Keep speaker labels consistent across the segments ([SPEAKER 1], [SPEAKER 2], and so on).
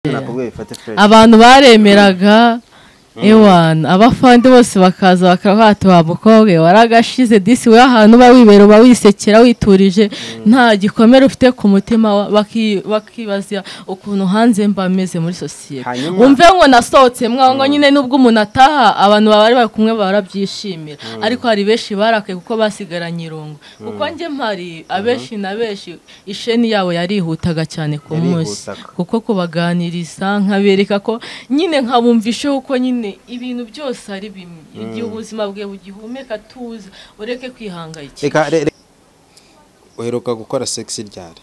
[SPEAKER 1] Nakubwiye bifate fresh.
[SPEAKER 2] Abantu baremeraga ewana, abafande bose bakaza bakavuga ati: "Wa mukobwa waragashize disi we, ahantu uba wibera, uba wisekera, witurije, nta gikomere ufite ku mutima." Bakibaza ukuntu hanze mba meze muri sosiyete. Wumve ngo nasohotse mwaho ngo nyine nubwo umuntu ataha, abantu baba bari kumwe barabyishimira, ariko hari benshi barakaye kuko basigaranye irungu, kuko njye mpari abenshi na benshi isheni yabo yarihutaga cyane ku munsi.
[SPEAKER 1] Yarihutaga.
[SPEAKER 2] Kuko kubaganiriza, nkabereka ko nyine, nkabumvisha uko nyine ibintu byose ari bimwe, igihe ubuzima bwe bugihumeka, tuza ureke kwihangayikisha.
[SPEAKER 1] Reka uheruka gukora sex ryari?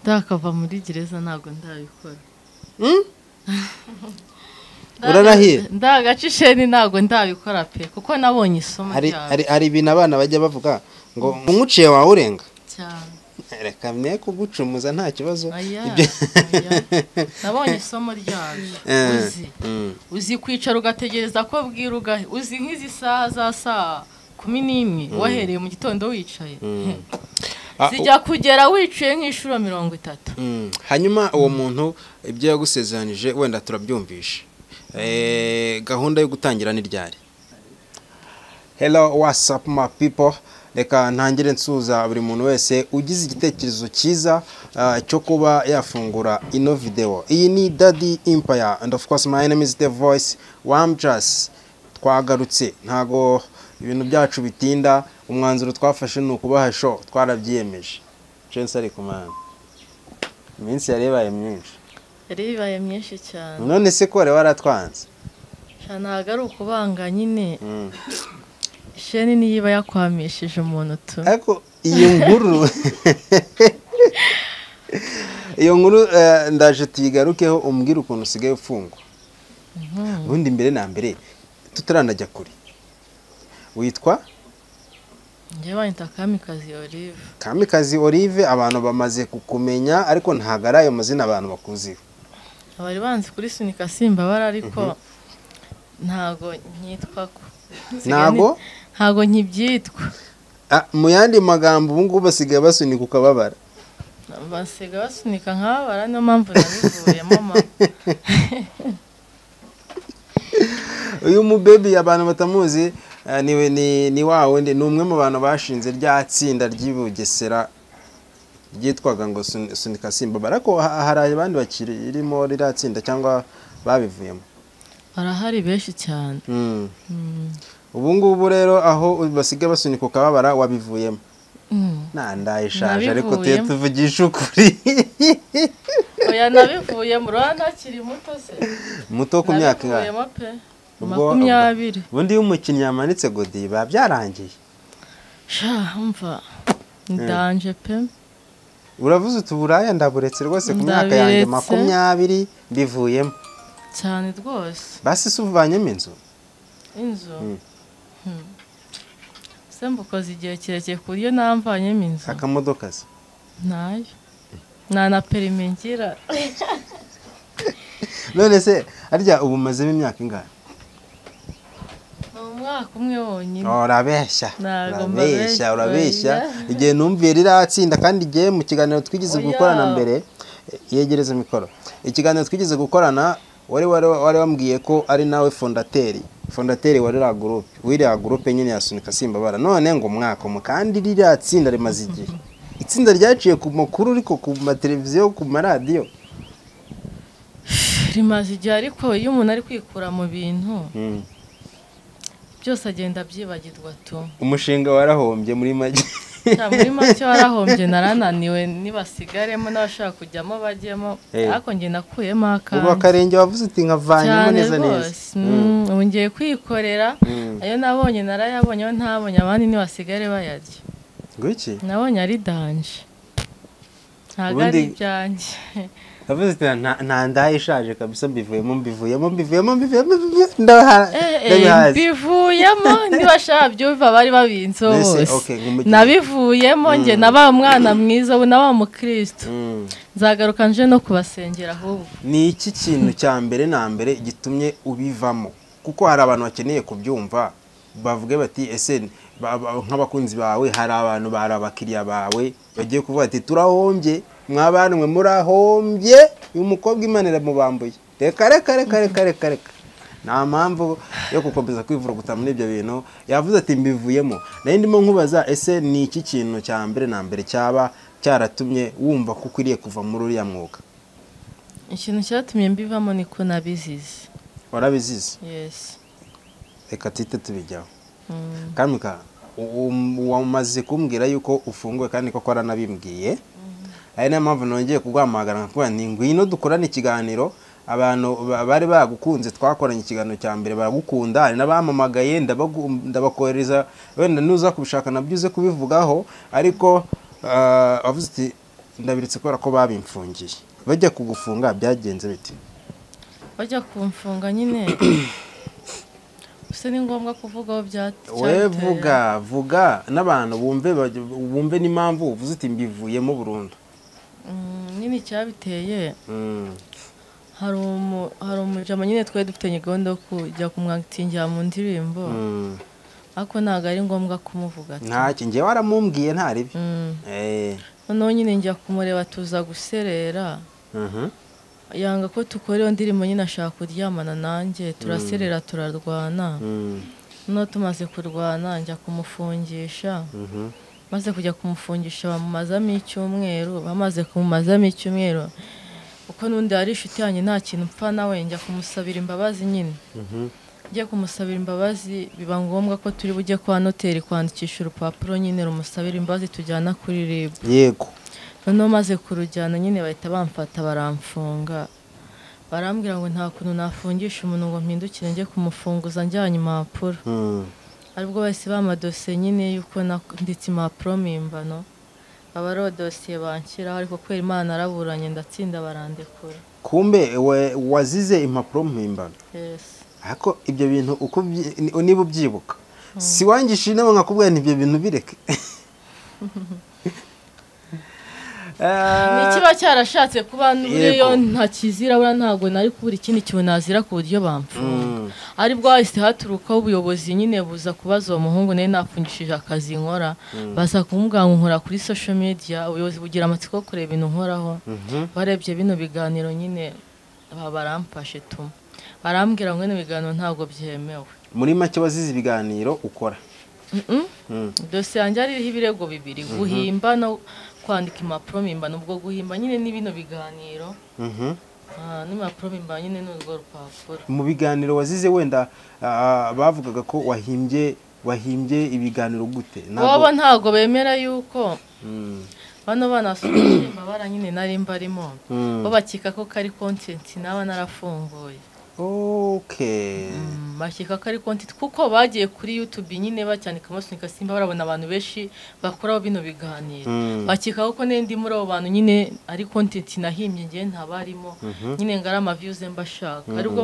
[SPEAKER 2] Ndakava muri gereza ntabwo ndabikora.
[SPEAKER 1] Urarahiye?
[SPEAKER 2] Ndagaca isheni ntabwo ndabikora pe, kuko nabonye isomo
[SPEAKER 1] Hari
[SPEAKER 2] ryawe.
[SPEAKER 1] hari ibintu abana bajya bavuga ngo umuciye wawe urenga.
[SPEAKER 2] Cyane.
[SPEAKER 1] Reka mwe kugucumuza, nta kibazo.
[SPEAKER 2] Oya,
[SPEAKER 1] Ibyo
[SPEAKER 2] oya. Nabonye isomo ryabyo. Uzi uzi kwicara ugategereza ko bwira ugahe, uzi nk'izi saha za saa 11 wahereye mu gitondo wicaye, zijya kugera wicaye nk'inshuro 30.
[SPEAKER 1] Hanyuma uwo muntu ibyo yagusezeranije wenda turabyumvishe. Gahunda yo gutangira ni ryari? Hello, what's up my people? Reka ntangire nsuhuza buri muntu wese ugize igitekerezo cyiza cyo kuba yafungura ino video. Iyi ni Daddy Empire and of course my name is The Voice Wamjas. Twagarutse, ntago ibintu byacu bitinda. Umwanzuro twafashe ni ukubaha show, twarabyiyemeje. Chance ari kumana. Iminsi yari ibaye myinshi.
[SPEAKER 2] Yari bibaye myinshi cyane.
[SPEAKER 1] None se ko wari waratwanze?
[SPEAKER 2] Sha, ntabwo ari ukubanga nyine. Isheni niyo iba yakwamishije umuntu tu.
[SPEAKER 1] Ariko iyo nkuru ndaje tuyigarukeho, umbwire ukuntu usigaye ufungwa. Ubundi mbere na mbere, tutaranajya kure, witwa?
[SPEAKER 2] Njyewe banyita Kamikazi Olive.
[SPEAKER 1] Kamikazi Olive, abantu bamaze kukumenya, ariko ntabwo ari ayo mazina abantu bakuziho.
[SPEAKER 2] Abari banzi kuri Sunika Simbabara, ariko ntago nkitwa ko.
[SPEAKER 1] Ntago?
[SPEAKER 2] Ntago nkibyitwa.
[SPEAKER 1] Ah, mu yandi magambo ubu ngubu basigaye basunika ukababara.
[SPEAKER 2] Basiga basunika nkababara, niyo mpamvu nabivuyemo ma.
[SPEAKER 1] Uyu mubebi abantu batamuzi, ni wa wundi, ni umwe mu bantu bashinze rya tsinda ry'i Bugesera ryitwaga ngo Sunika Simbabara, ariko hari abandi bakirimo ririya tsinda cyangwa babivuyemo?
[SPEAKER 2] Barahari benshi cyane.
[SPEAKER 1] Ubu ngubu rero aho basigaye basunika ukababara, wabivuyemo? Nta ndayishaje, ariko tuye
[SPEAKER 2] Nabivuyemo.
[SPEAKER 1] tuvugisha ukuri.
[SPEAKER 2] Oya, nabivuyemo, urabona ntakiri muto se?
[SPEAKER 1] Muto ku myaka ingahe?
[SPEAKER 2] Nabivuyemo pe. 20.
[SPEAKER 1] Ubundi iyo umukinnyi yamanitse godiyo biba byarangiye.
[SPEAKER 2] Sha, umva, ndanje pe.
[SPEAKER 1] Uravuze uti: "Uburaya ndaburetse rwose ku myaka yanjye
[SPEAKER 2] Ndabiretse.
[SPEAKER 1] 20, mbivuyemo."
[SPEAKER 2] Cyane rwose.
[SPEAKER 1] Basi se uvanyemo inzu?
[SPEAKER 2] Inzu? Se mbukoze igihe kirekire ku buryo namvanyemo inzu?
[SPEAKER 1] Akamodoka se?
[SPEAKER 2] Ntayo, nta na permis ngira.
[SPEAKER 1] None se harya ubu umazemo imyaka ingahe?
[SPEAKER 2] Ni umwaka umwe wonyine.
[SPEAKER 1] Urabeshya.
[SPEAKER 2] Ntabwo
[SPEAKER 1] Urabeshya.
[SPEAKER 2] mbabeshya.
[SPEAKER 1] Urabeshya.
[SPEAKER 2] Oya.
[SPEAKER 1] Igihe numviye ririya tsinda, kandi igihe mu kiganiro twigeze
[SPEAKER 2] Oya.
[SPEAKER 1] gukorana mbere, yegereza mikoro, ikiganiro twigeze gukorana wari wambwiye ko ari nawe fondateur wa ririya groupe, w'iriya groupe nyine ya Sunika Simbabara. None ngo umwaka umwe kandi ririya tsinda rimaze igihe, itsinda ryaciye ku makuru, ariko ku mateleviziyo, ku maradiyo.
[SPEAKER 2] Rimaze igihe, ariko iyo umuntu ari kwikura mu bintu byose agenda abyibagirwa tu.
[SPEAKER 1] Umushinga warahombye muri make.
[SPEAKER 2] Sha, muri make warahombye, narananiwe, nibasigaremo n'abashaka kujyamo bajyemo. Ariko njye nakuyemo
[SPEAKER 1] Ubu
[SPEAKER 2] akanjye.
[SPEAKER 1] akarenge wavuze uti nkavanyemo
[SPEAKER 2] Cyane
[SPEAKER 1] neza neza.
[SPEAKER 2] rwose. Ubu ngiye kwikorera. Ayo nabonye narayabonye, ayo ntabonye abandi nibasigare bayarya.
[SPEAKER 1] Ngwiki?
[SPEAKER 2] Nabonye ari danger, ntabwo ari ibyanjye.
[SPEAKER 1] Ndavuze ati nta ndaye ishaje kabisa, mbivuyemo, mbivuyemo, mbivuyemo, mbivuyemo, ndabihaze.
[SPEAKER 2] Mbivuyemo, nibashaka byumva bari babinzeho
[SPEAKER 1] Mbese,
[SPEAKER 2] bose.
[SPEAKER 1] okay, nk'umugihe.
[SPEAKER 2] Nabivuyemo, njye nabaye umwana mwiza, ubu nabaye umukristo. Nzagaruka nje no kubasengera ahubwo.
[SPEAKER 1] Ni iki kintu cya mbere na mbere gitumye ubivamo? Kuko hari abantu bakeneye kubyumva, bavuge bati: "Ese nk'abakunzi bawe, hari abantu bari abakiriya bawe bagiye kuvuga ati: 'Turahombye.'" Mwabana mwe murahombye, uyu mukobwa Imana iramubambuye. Reka reka reka reka reka reka. Nta mpamvu yo gukomeza kwivuruguta muri ibyo bintu. Yavuze ati mbivuyemo. Nari ndimo nkubaza, ese ni iki kintu cya mbere na mbere cyaba cyaratumye wumva ko ukwiriye kuva muri uriya mwuga?
[SPEAKER 2] Ikintu cyatumye mbivamo niko nabizize.
[SPEAKER 1] Warabizize?
[SPEAKER 2] Yes.
[SPEAKER 1] Reka tite tubijyaho. Kamika, wamaze kumbwira yuko ufunguwe kandi koko waranabimbwiye. Ari nayo mpamvu nongeye kuguhamagara nkakubwira nti ngwino dukorane ikiganiro. Abantu bari bagukunze, twakoranye ikiganiro cya mbere baragukunda, hari n'abamamagaye ndabakohereza, wenda nuza kubishaka nabyo uze kubivugaho, ariko wavuze uti ndabiritse kubera ko babimfungiye. Bajya kugufunga byagenze bite?
[SPEAKER 2] Bajya kumfunga nyine use ni ngombwa kuvuga aho byateye.
[SPEAKER 1] We vuga vuga n'abantu bumve n'impamvu uvuze uti mbivuyemo burundu.
[SPEAKER 2] Nyine cyabiteye hari umujama nyine twari dufitanye gahunda yo kujya kumwakitingira mu ndirimbo, ariko ntabwo ari ngombwa kumuvuga.
[SPEAKER 1] Ntacyo njye waramumbwiye ntari byo.
[SPEAKER 2] Noneho nyine njya kumureba tuza guserera, yanga ko tukora iyo ndirimbo nyine ashaka kuryamana nanjye, turaserera turarwana. Noneho tumaze kurwana njya kumufungisha. Maze kujya kumufungisha bamumazamo icyumweru, bamaze kumumazamo icyumweru uko nundi ari inshuti yanjye nta kintu mpfa nawe, njya kumusabira imbabazi nyine. Njya kumusabira imbabazi biba ngombwa ko turi bujye kwa noteri kwandikisha urupapuro nyine rumusabira imbabazi tujyana kuri RIB.
[SPEAKER 1] Yego.
[SPEAKER 2] Noneho maze kurujyana nyine bahita bamfata baramfunga, barambwira ngo nta kuntu nafungisha umuntu ngo mpindukire njye kumufunguza njyanye impapuro. Aribwo bahise bamadosiye nyine yuko nditse impapuro mpimbano, aba ari dosiye banshyiraho, ariko kubera Imana naraburanye ndatsinda barandekura.
[SPEAKER 1] Kumbe wazize impapuro mpimbano?
[SPEAKER 2] Yes.
[SPEAKER 1] Ariko ibyo bintu uko niba ubyibuka si wangisha inama nkakubwira nti ibyo bintu bireke.
[SPEAKER 2] Ni kiba cyarashatse kuba nuriyo ntakizira, bura ntago nari kubura ikindi kintu nazira ku buryo bamfunga. Aribwo hahise haturukaho ubuyobozi nyine buza kubaza uwo muhungu nari nafungishije akazi nkora, baza kumubwira ngo nkora kuri social media. Ubuyobozi bugira amatsiko yo kureba ibintu nkoraho, barebye bino biganiro nyine baramfashe tuma barambwira ngo bino biganiro ntabwo byemewe.
[SPEAKER 1] Muri make wazize ibiganiro ukora?
[SPEAKER 2] Dosiye yanjye ariho ibirego bibiri, guhimba no kwandika impapuro mpimbano. Ubwo guhimba nyine ni bino biganiro, n'impapuro mpimbano nyine ni urwo rupapuro.
[SPEAKER 1] Mu biganiro wazize wenda bavugaga ko wahimbye ibiganiro gute?
[SPEAKER 2] Bo ntabwo bemera yuko bano bana basubira nyine nari mbarimo, bo bakeka ko kari content naba narafunguye.
[SPEAKER 1] Okay.
[SPEAKER 2] Bakeka ko ari content kuko bagiye kuri YouTube nyine bacyandika Sunika Simba, barabona abantu benshi bakoraho bino biganiro, bakeka ko ndi muri abo bantu nyine ari content nahimbye ngiye ntabarimo nyine ngara ama views mbashaka. Aribwo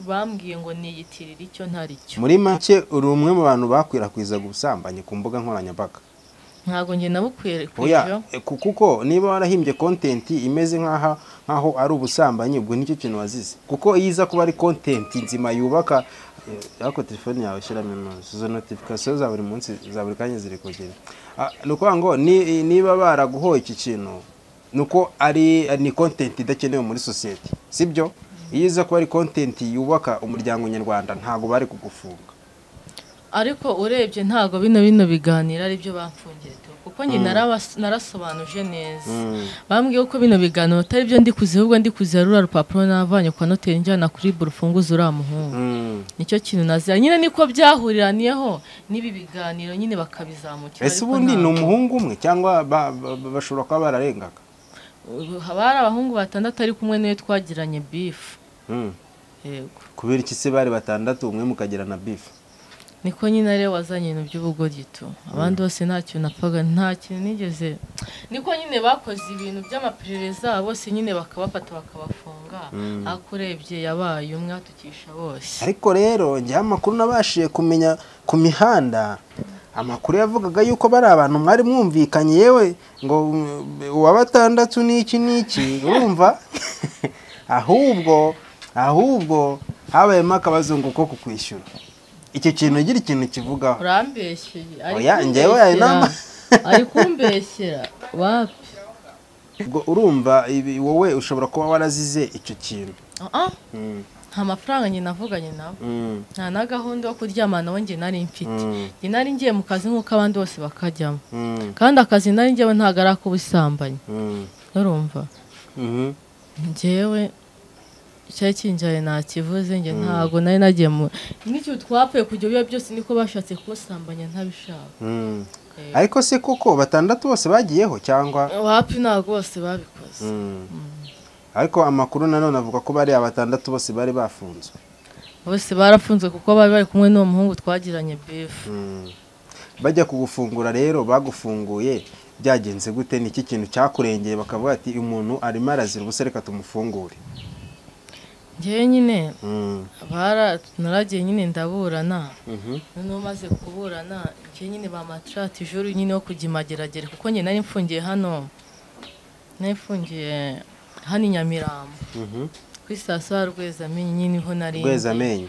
[SPEAKER 2] bambwiye ngo niyitirira icyo ntari cyo.
[SPEAKER 1] Muri make uri umwe mu bantu bakwirakwiza ubusambanyi ku mbuga nkoranyambaga?
[SPEAKER 2] Ntabwo nge nabukwiriye
[SPEAKER 1] kuko niba warahimbye content imeze nkaho ari ubusambanyi, ubwo nicyo kintu wazize. Kuko iza kuba ari content nzima yubaka, ariko telefone yawe shyiramo imazi izo notification za buri munsi za buri kanya ziri kugera. Ni ukuvuga ngo niba baraguhoye iki kintu nuko ari ni content idakenewe muri society, sibyo? Iyo iza kuba ari content yubaka umuryango nyarwanda ntabwo bari kugufunga.
[SPEAKER 2] Ariko urebye ntago bino biganiro ari byo bamfungiye, kuko njye narasobanuje neza. Bambwiye ko bino biganiro atari byo ndi kuziha, ubwo ndi kuziha rura rupapuro navanye kwa noteri njyana kuri burufunguzo uriya muhungu. Nicyo kintu nazira nyine, niko byahuriraniyeho n'ibi biganiro nyine bakabizamukira.
[SPEAKER 1] Ese ubundi ni umuhungu umwe cyangwa bashobora kuba bararengaga?
[SPEAKER 2] Bari abahungu batandatu ari kumwe niwe twagiranye beef. Yego.
[SPEAKER 1] Kubera iki se bari batandatu umwe mukagirana beef?
[SPEAKER 2] Niko nyine rero wazanye ibintu by'ubugoryi, abandi bose nta kintu napfaga, nta kintu nigeze. Niko nyine bakoze ibintu by'amaperereza bose nyine bakabafata bakabafunga, akurebye yabaye umwe atukisha bose.
[SPEAKER 1] Ariko rero njye amakuru nabashiye kumenya ku mihanda, amakuru yavugaga yuko bari abantu mwari mwumvikanye, yewe ngo uwa batandatu n'iki n'iki, urumva? Ahubwo habayemo akabazungu ko kukwishyura. Icyo kintu gira ikintu kivugaho.
[SPEAKER 2] Urambeshyeye.
[SPEAKER 1] Oya, njyewe ayo nama
[SPEAKER 2] ari kumbeshyera wapi?
[SPEAKER 1] Ubwo urumva wowe ushobora kuba warazize icyo kintu.
[SPEAKER 2] Nta mafaranga njye navuganye nabo, nta na gahunda yo kuryamana nabo njye nari mfite. Njye nari ngiye mu kazi nk'uko abandi bose bakajyamo, kandi akazi nari ngewe ntabwo ari ak'ubusambanyi. Urumva njyewe icyari kinjaye nakivuze, njye ntabwo nari nagiye mu n'icyo twapfuye kujya biba byose niko bashatse kunsambanya ntabishaka.
[SPEAKER 1] Ariko se koko batandatu bose bagiyeho cyangwa
[SPEAKER 2] wapi? Ntabwo bose babikoze.
[SPEAKER 1] Ariko amakuru nanone avuga ko bari batandatu bose bari bafunzwe.
[SPEAKER 2] Bose barafunzwe kuko bari bari kumwe n'uwo muhungu twagiranye beef.
[SPEAKER 1] Bajya kugufungura rero bagufunguye byagenze gute? Ni iki kintu cyakurengeye bakavuga ati umuntu arimo arazira ubusa reka tumufungure?
[SPEAKER 2] Njyewe nyine naragiye nyine ndaburana. Noneho maze kuburana njyewe nyine bamatrate ijoro nyine wo kujya imageragere, kuko njye nari mfungiye hano, nari mfungiye hano i Nyamirambo kuri sitasiyo ya Rwezamenyo nyine niho nari.
[SPEAKER 1] Rwezamenyo.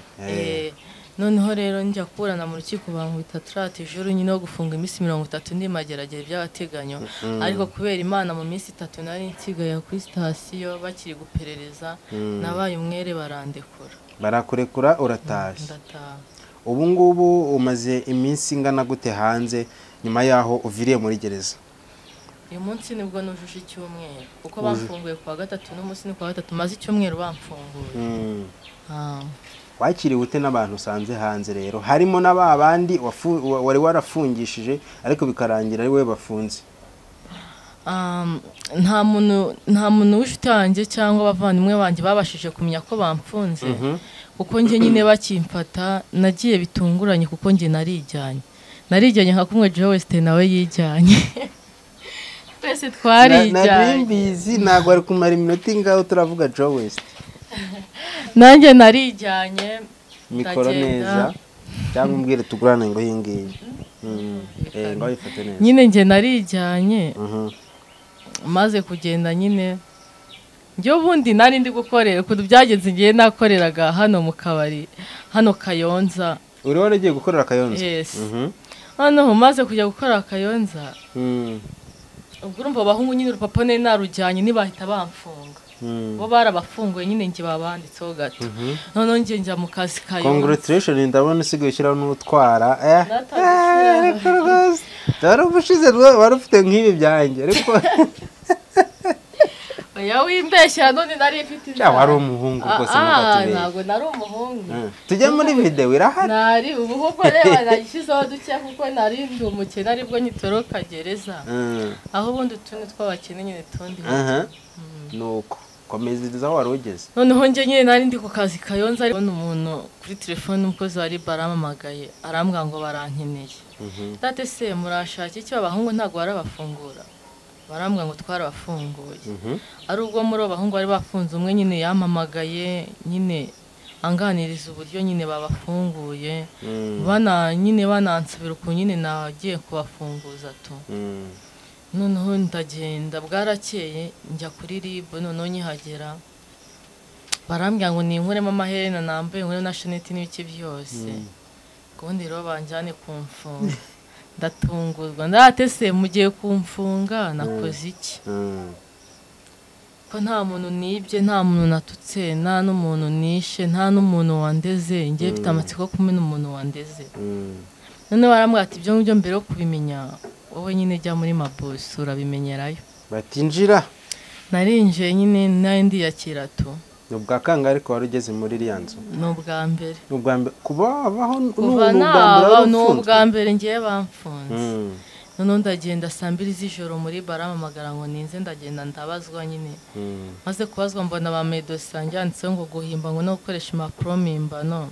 [SPEAKER 2] Noneho rero njya kuburana mu rukiko bankubita trate ijoro nyine wo gufunga iminsi 30 ndi mageragere by'agateganyo. Ariko kubera Imana mu minsi 3 nari nsigaye kuri sitasiyo bakiri guperereza, nabaye umwere barandekura.
[SPEAKER 1] Barakurekura uratashye?
[SPEAKER 2] Ndataha.
[SPEAKER 1] Ubu ngubu umaze iminsi ingana gute hanze nyuma yaho uviriye muri gereza?
[SPEAKER 2] Uyu munsi nibwo nujuje icyumweru, kuko bamfunguye kuwa gatatu n'umunsi ni kuwa gatatu, maze icyumweru bamfunguye.
[SPEAKER 1] Wakiriwe ute n'abantu usanze hanze rero, harimo na ba bandi wari warafungishije ariko bikarangira ari we bafunze?
[SPEAKER 2] Nta muntu w'inshuti yanjye cyangwa abavandimwe banjye babashije kumenya ko bamfunze, kuko njye nyine bakimfata nagiye bitunguranye, kuko njye narijyanye nka kumwe Joe West nawe yijyanye. Twese twarijyanye.
[SPEAKER 1] Nari mbizi ntabwo ari kumara iminota ingaho turavuga Joe West.
[SPEAKER 2] Nanjye narijyanye
[SPEAKER 1] mikoro neza cyangwa umbwire tugurane ngo iyi ngiyi. Ngo ifate neza.
[SPEAKER 2] Nyine njye narijyanye. Maze kugenda nyine njye ubundi nari ndi gukorera ukuntu byagenze, ngiye nakoreraga hano mu kabari hano Kayonza.
[SPEAKER 1] Uri waragiye gukorera Kayonza?
[SPEAKER 2] Yes. Hano maze kujya gukorera Kayonza, ubwo urumva abahungu nyine urupapuro nari narujyanye ntibahita bamfunga. Bo barabafunguye nyine njye babanditseho gato. Noneho njye njya mu kazi Kayonza.
[SPEAKER 1] Congratulations, ndabona usigaye ushyiraho n'utwara. Ariko rwose wari ubushize wari ufite nk'ibi byanjye ariko
[SPEAKER 2] oya wimbeshyira none nari mfite
[SPEAKER 1] inzara. Wari umuhungu rwose ntugatubere.
[SPEAKER 2] Ntabwo nari umuhungu.
[SPEAKER 1] Tujye muri video irahari.
[SPEAKER 2] Nari ubu ahubwo reba nagishyizeho duke kuko nari ndi umukene aribwo nyitoroka gereza. Aho ubundi utundi tw'abakene nyine tundi.
[SPEAKER 1] Nuko komeza aho wari ugeze.
[SPEAKER 2] Noneho njye nyine nari ndi ku kazi Kayonza, ariko umuntu kuri telefone umukozi wa RIB arampamagaye arambwira ngo barankeneye. Date se murashaka iki? Abahungu ntabwo barabafungura. Barambwira ngo twarabafunguye. Ari ubwo muri abo bahungu bari bafunze umwe nyine yampamagaye nyine anganiriza uburyo nyine babafunguye, bana nyine banansubira ukuntu nyine nagiye kubafunguza tu. Noneho ndagenda bwarakeye njya kuri RIB, noneho nkihagera barambwira ngo ninkuremo amaherena nambaye nkure na shaneti n'ibiki byose, ubundi rero banjyane kumfunga. Ndatungurwa ndate se mugiye kumfunga nakoze iki? Ko nta muntu nibye, nta muntu natutse, nta n'umuntu nishe, nta n'umuntu wandeze, ngiye mfite amatsiko kumena umuntu wandeze. Noneho barambwira ati ibyo ngibyo mbere yo kubimenya wowe nyine jya muri mabusi urabimenyerayo.
[SPEAKER 1] Batinjira.
[SPEAKER 2] Narinjiye nyine nari ndiyakira tu.
[SPEAKER 1] Ni ubwa kangahe ariko wari ugeze muri iriya nzu?
[SPEAKER 2] Ni ubwa mbere.
[SPEAKER 1] Ni ubwa mbere kuba wabaho? Ni
[SPEAKER 2] ubwa mbere ngiye bamfunze. Noneho ndagenda saa 2 z'ijoro muri barampamagara ngo ninze, ndagenda ndabazwa nyine. Maze kubazwa mbona ba medosiye yanditseho ngo guhimba ngo no gukoresha impapuro mpimbano.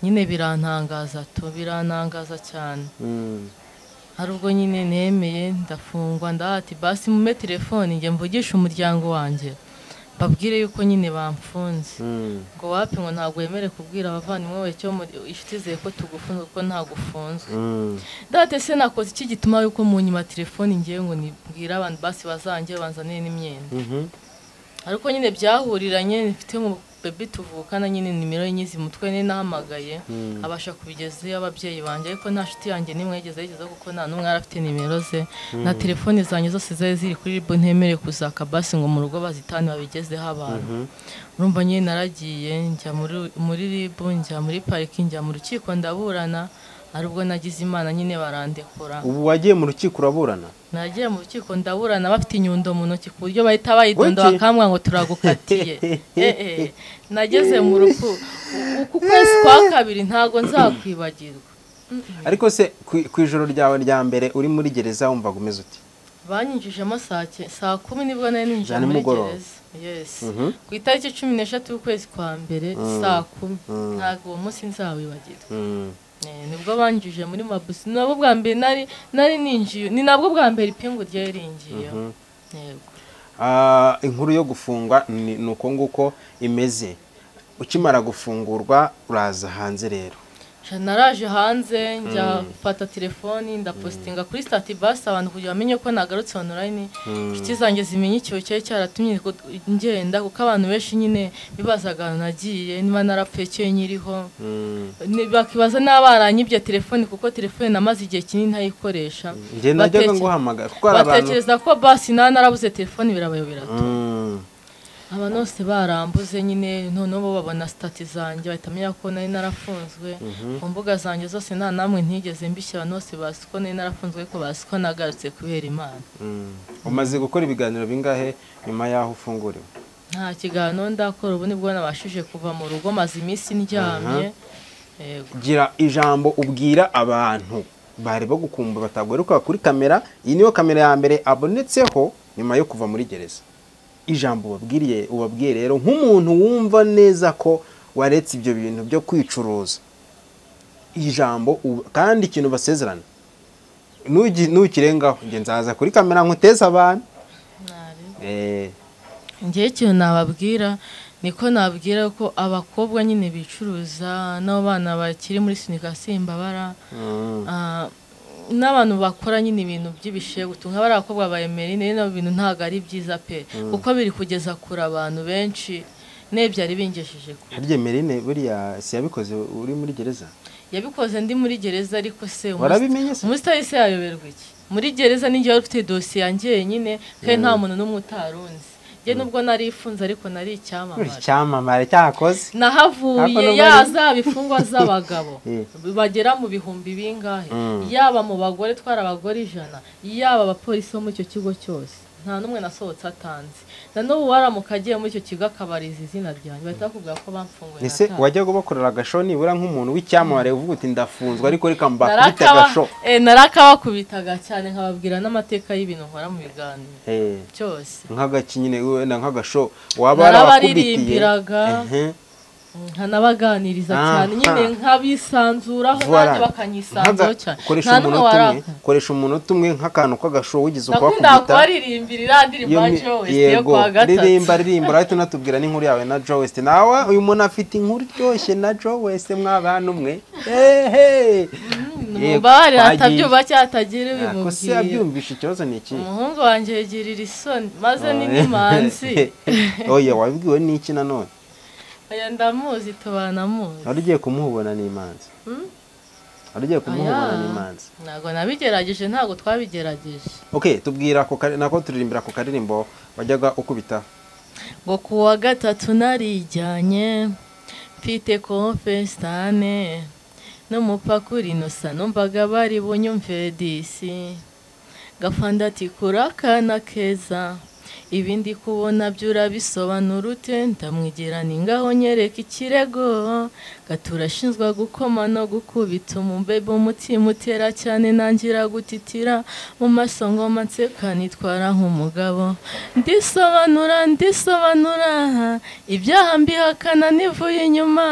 [SPEAKER 2] Nyine birantangaza tu, birantangaza cyane. Hari ubwo nyine nemeye ndafungwa, ndahati basi mume telefone njye mvugisha umuryango wanjye babwire yuko nyine bamfunze. Ngo wapi, ngo ntabwo wemere kubwira abavandimwe bawe cyo inshuti zawe ko tugufunze kuko ntabwo ufunzwe. Date se nakoze iki gituma yuko mu nyuma telefone ngiye ngo nibwire abantu basi bazanjye banzanire n'imyenda. Ariko nyine byahuriranye mfite mu baby tuvukana nyine nimero ye nyizi mutwe ni nahamagaye abasha kubigezayo ababyeyi banjye, ariko nta nshuti yanjye nimwe yigeze ayigezaho kuko nta n'umwe yari afite nimero ze, na telefoni zanjye zose zari ziri kuri RIB, ntemerewe kuzaka basi ngo mu rugo bazitane babigezeho abantu. Urumva nyine naragiye njya muri RIB, njya muri pariki, njya mu rukiko ndaburana, aribwo nagize Imana nyine barandekura.
[SPEAKER 1] Ubu wagiye mu rukiko uraburana?
[SPEAKER 2] Nagiye mu rukiko ndaburana bafite inyundo mu ntoki ku buryo bahita bayidonda bakambwira ngo turagukatiye. Nageze mu rupfu uku kwezi kwa kabiri ntago nzakwibagirwa.
[SPEAKER 1] Ariko se ku ijoro ryawe rya mbere uri muri gereza wumvaga umeze ute?
[SPEAKER 2] Banyinjijemo saa 10 nibwo nari ninjiye muri gereza. Yes. Ku itariki 13 y'ukwezi kwa mbere saa 10, ntago uwo munsi nzawibagirwa. Nibwo banjije muri mabusi, nabwo bwa mbere nari ninjiye, ni nabwo bwa mbere ipingu ryari ringiye. Yego.
[SPEAKER 1] Inkuru yo gufungwa ni uko nguko imeze. Ukimara gufungurwa uraza hanze rero?
[SPEAKER 2] Naraje hanze njya gufata telefoni ndapostinga kuri status basi abantu kugira bamenye ko nagarutse online, inshuti zanjye zimenye icyo cyari cyaratumye ngenda, kuko abantu benshi nyine bibazaga nagiye niba narapfuye cyo nyiriho, bakibaza n'abaranyibye telefoni kuko telefoni namaze igihe kinini ntayikoresha.
[SPEAKER 1] Njye najyaga nguhamagara kuko hari abantu
[SPEAKER 2] batekereza ko basi narabuze telefoni birabayobera. Abantu bose barambuze nyine, noneho bo babona status zanjye bahita bamenya ko nari narafunzwe. Ku mbuga zanjye zose nta namwe ntigeze mbishyira, abantu bose bazi ko nari narafunzwe ariko bazi ko nagarutse kubera Imana.
[SPEAKER 1] Umaze gukora ibiganiro bingahe nyuma y'aho ufunguriwe?
[SPEAKER 2] Nta kiganiro ndakora, ubu nibwo nabashije kuva mu rugo, maze iminsi ndyamye.
[SPEAKER 1] Gira ijambo ubwira abantu bari bagukumva batagaruka kuri kamera. Iyi niyo kamera ya mbere abonetseho nyuma yo kuva muri gereza. Ijambo ubabwiye rero nk'umuntu wumva neza ko waretse ibyo bintu byo kwicuruza, ijambo kandi ikintu basezerana nukirengaho nge nzaza kuri kamera nkuteza abantu.
[SPEAKER 2] Ngiye ikintu nababwira niko nabwira ko abakobwa nyine bicuruza n'abana bakiri muri sunika simbabara, n'abantu bakora nyine ibintu by'ibishegu nka bari abakobwa ba Emeline, n'ibintu bintu ntago ari byiza pe, kuko biri kugeza kure abantu benshi nebyari bingesheje kure.
[SPEAKER 1] Harya Emeline buriya si yabikoze uri muri gereza?
[SPEAKER 2] Yabikoze ndi muri gereza, ariko se
[SPEAKER 1] warabimenye se
[SPEAKER 2] umusitari se yayoberwa iki? Muri gereza ninjye wari ufite dosiye yanjye nyine kandi nta muntu n'umwe utarunzi. Njye nubwo nari ifunze ariko nari icyamamare.
[SPEAKER 1] Icyamamare cyakoze.
[SPEAKER 2] Nahavuye yazaba ifungwa z'abagabo bagera mu bihumbi bingahe, yaba mu bagore twara abagore 100, yaba abapolisi bo muri icyo kigo cyose nta n'umwe nasohotse atanze. Na n'ubu waramuka agiye muri icyo kigo akabariza izina ryanjye bahita bakubwira ko bamfunguye.
[SPEAKER 1] Ese wajya gubakorera agasho nibura nk'umuntu w'icyamamare uvuga uti ndafunzwe ariko reka mbakubite agasho?
[SPEAKER 2] Narakabakubitaga cyane nkababwira n'amateka y'ibintu nkora mu biganiro cyose.
[SPEAKER 1] Nk'agaki nyine wenda nk'agasho waba warabakubitiye?
[SPEAKER 2] Nkanabaganiriza cyane nyine nkabisanzuraho nanjye bakanyisanzuraho cyane.
[SPEAKER 1] Koresha umunota umwe nk'akantu k'agasho wigize ukwakubita.
[SPEAKER 2] Nakunda kubaririmbira indirimbo ya Joe West yo kuwa gatatu.
[SPEAKER 1] Ririmba urahita unatubwira n'inkuru yawe na Joe West. Nawe uyu muntu afite inkuru iryoshye na Joe West mwabana umwe.
[SPEAKER 2] Mubare atabyuba cyangwa atagira ibimubwira.
[SPEAKER 1] Ko se yabyumvishe ikibazo ni iki?
[SPEAKER 2] Umuhungu wanjye yigirira isoni maze ni n'imanzi.
[SPEAKER 1] Oya wabibwiwe n'iki nanone?
[SPEAKER 2] Oya ndamuzi tubana muzi.
[SPEAKER 1] Wari ugiye kumuhubona n'imanzi? Wari ugiye kumuhubona n'imanzi?
[SPEAKER 2] Ntago nabigerageje, ntago twabigerageje.
[SPEAKER 1] Okay, tubwira ko nako turirimbira ku karirimbo wajyaga ukubita.
[SPEAKER 2] Ngo kuwa gatatu narijyanye mfite confestane n'umupakuri inosa numvaga bari bunyumve disi gafanda ati kurakana keza ibindi kubona byurabisobanura ute ndamwigira ningaho nyereka ikirego gaturashinzwa gukoma no gukubita umubebe umutima utera cyane nangira gutitira mu maso ngoma nseka nitwara nk'umugabo ndisobanura ndisobanura ibyaha mbihakana nivuye inyuma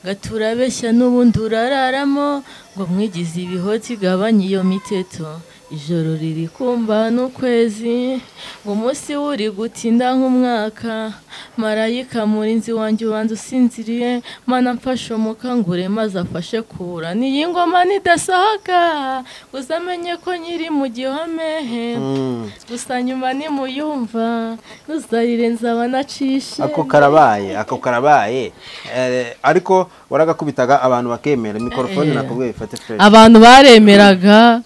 [SPEAKER 2] gaturabeshya n'ubundi urararamo ngo mwigize ibihoti gabanye iyo miteto Ijoro riri kumba n'ukwezi, ngo umunsi uri gutinda nk'umwaka. Marayika murinzi wanjye ubanza usinziriye, Mana mfashe umukangure maze afashe kura. N'iyi ngoma nidasohoka, uzamenye ko nyiri mu gihome. Gusa nyuma nimuyumva, ntuzarire nzaba nacishe.
[SPEAKER 1] Ako karabaye, ako karabaye. Ariko waragakubitaga abantu bakemera. Mikrofone nakubwiye ifate fresh.
[SPEAKER 2] Abantu baremeraga.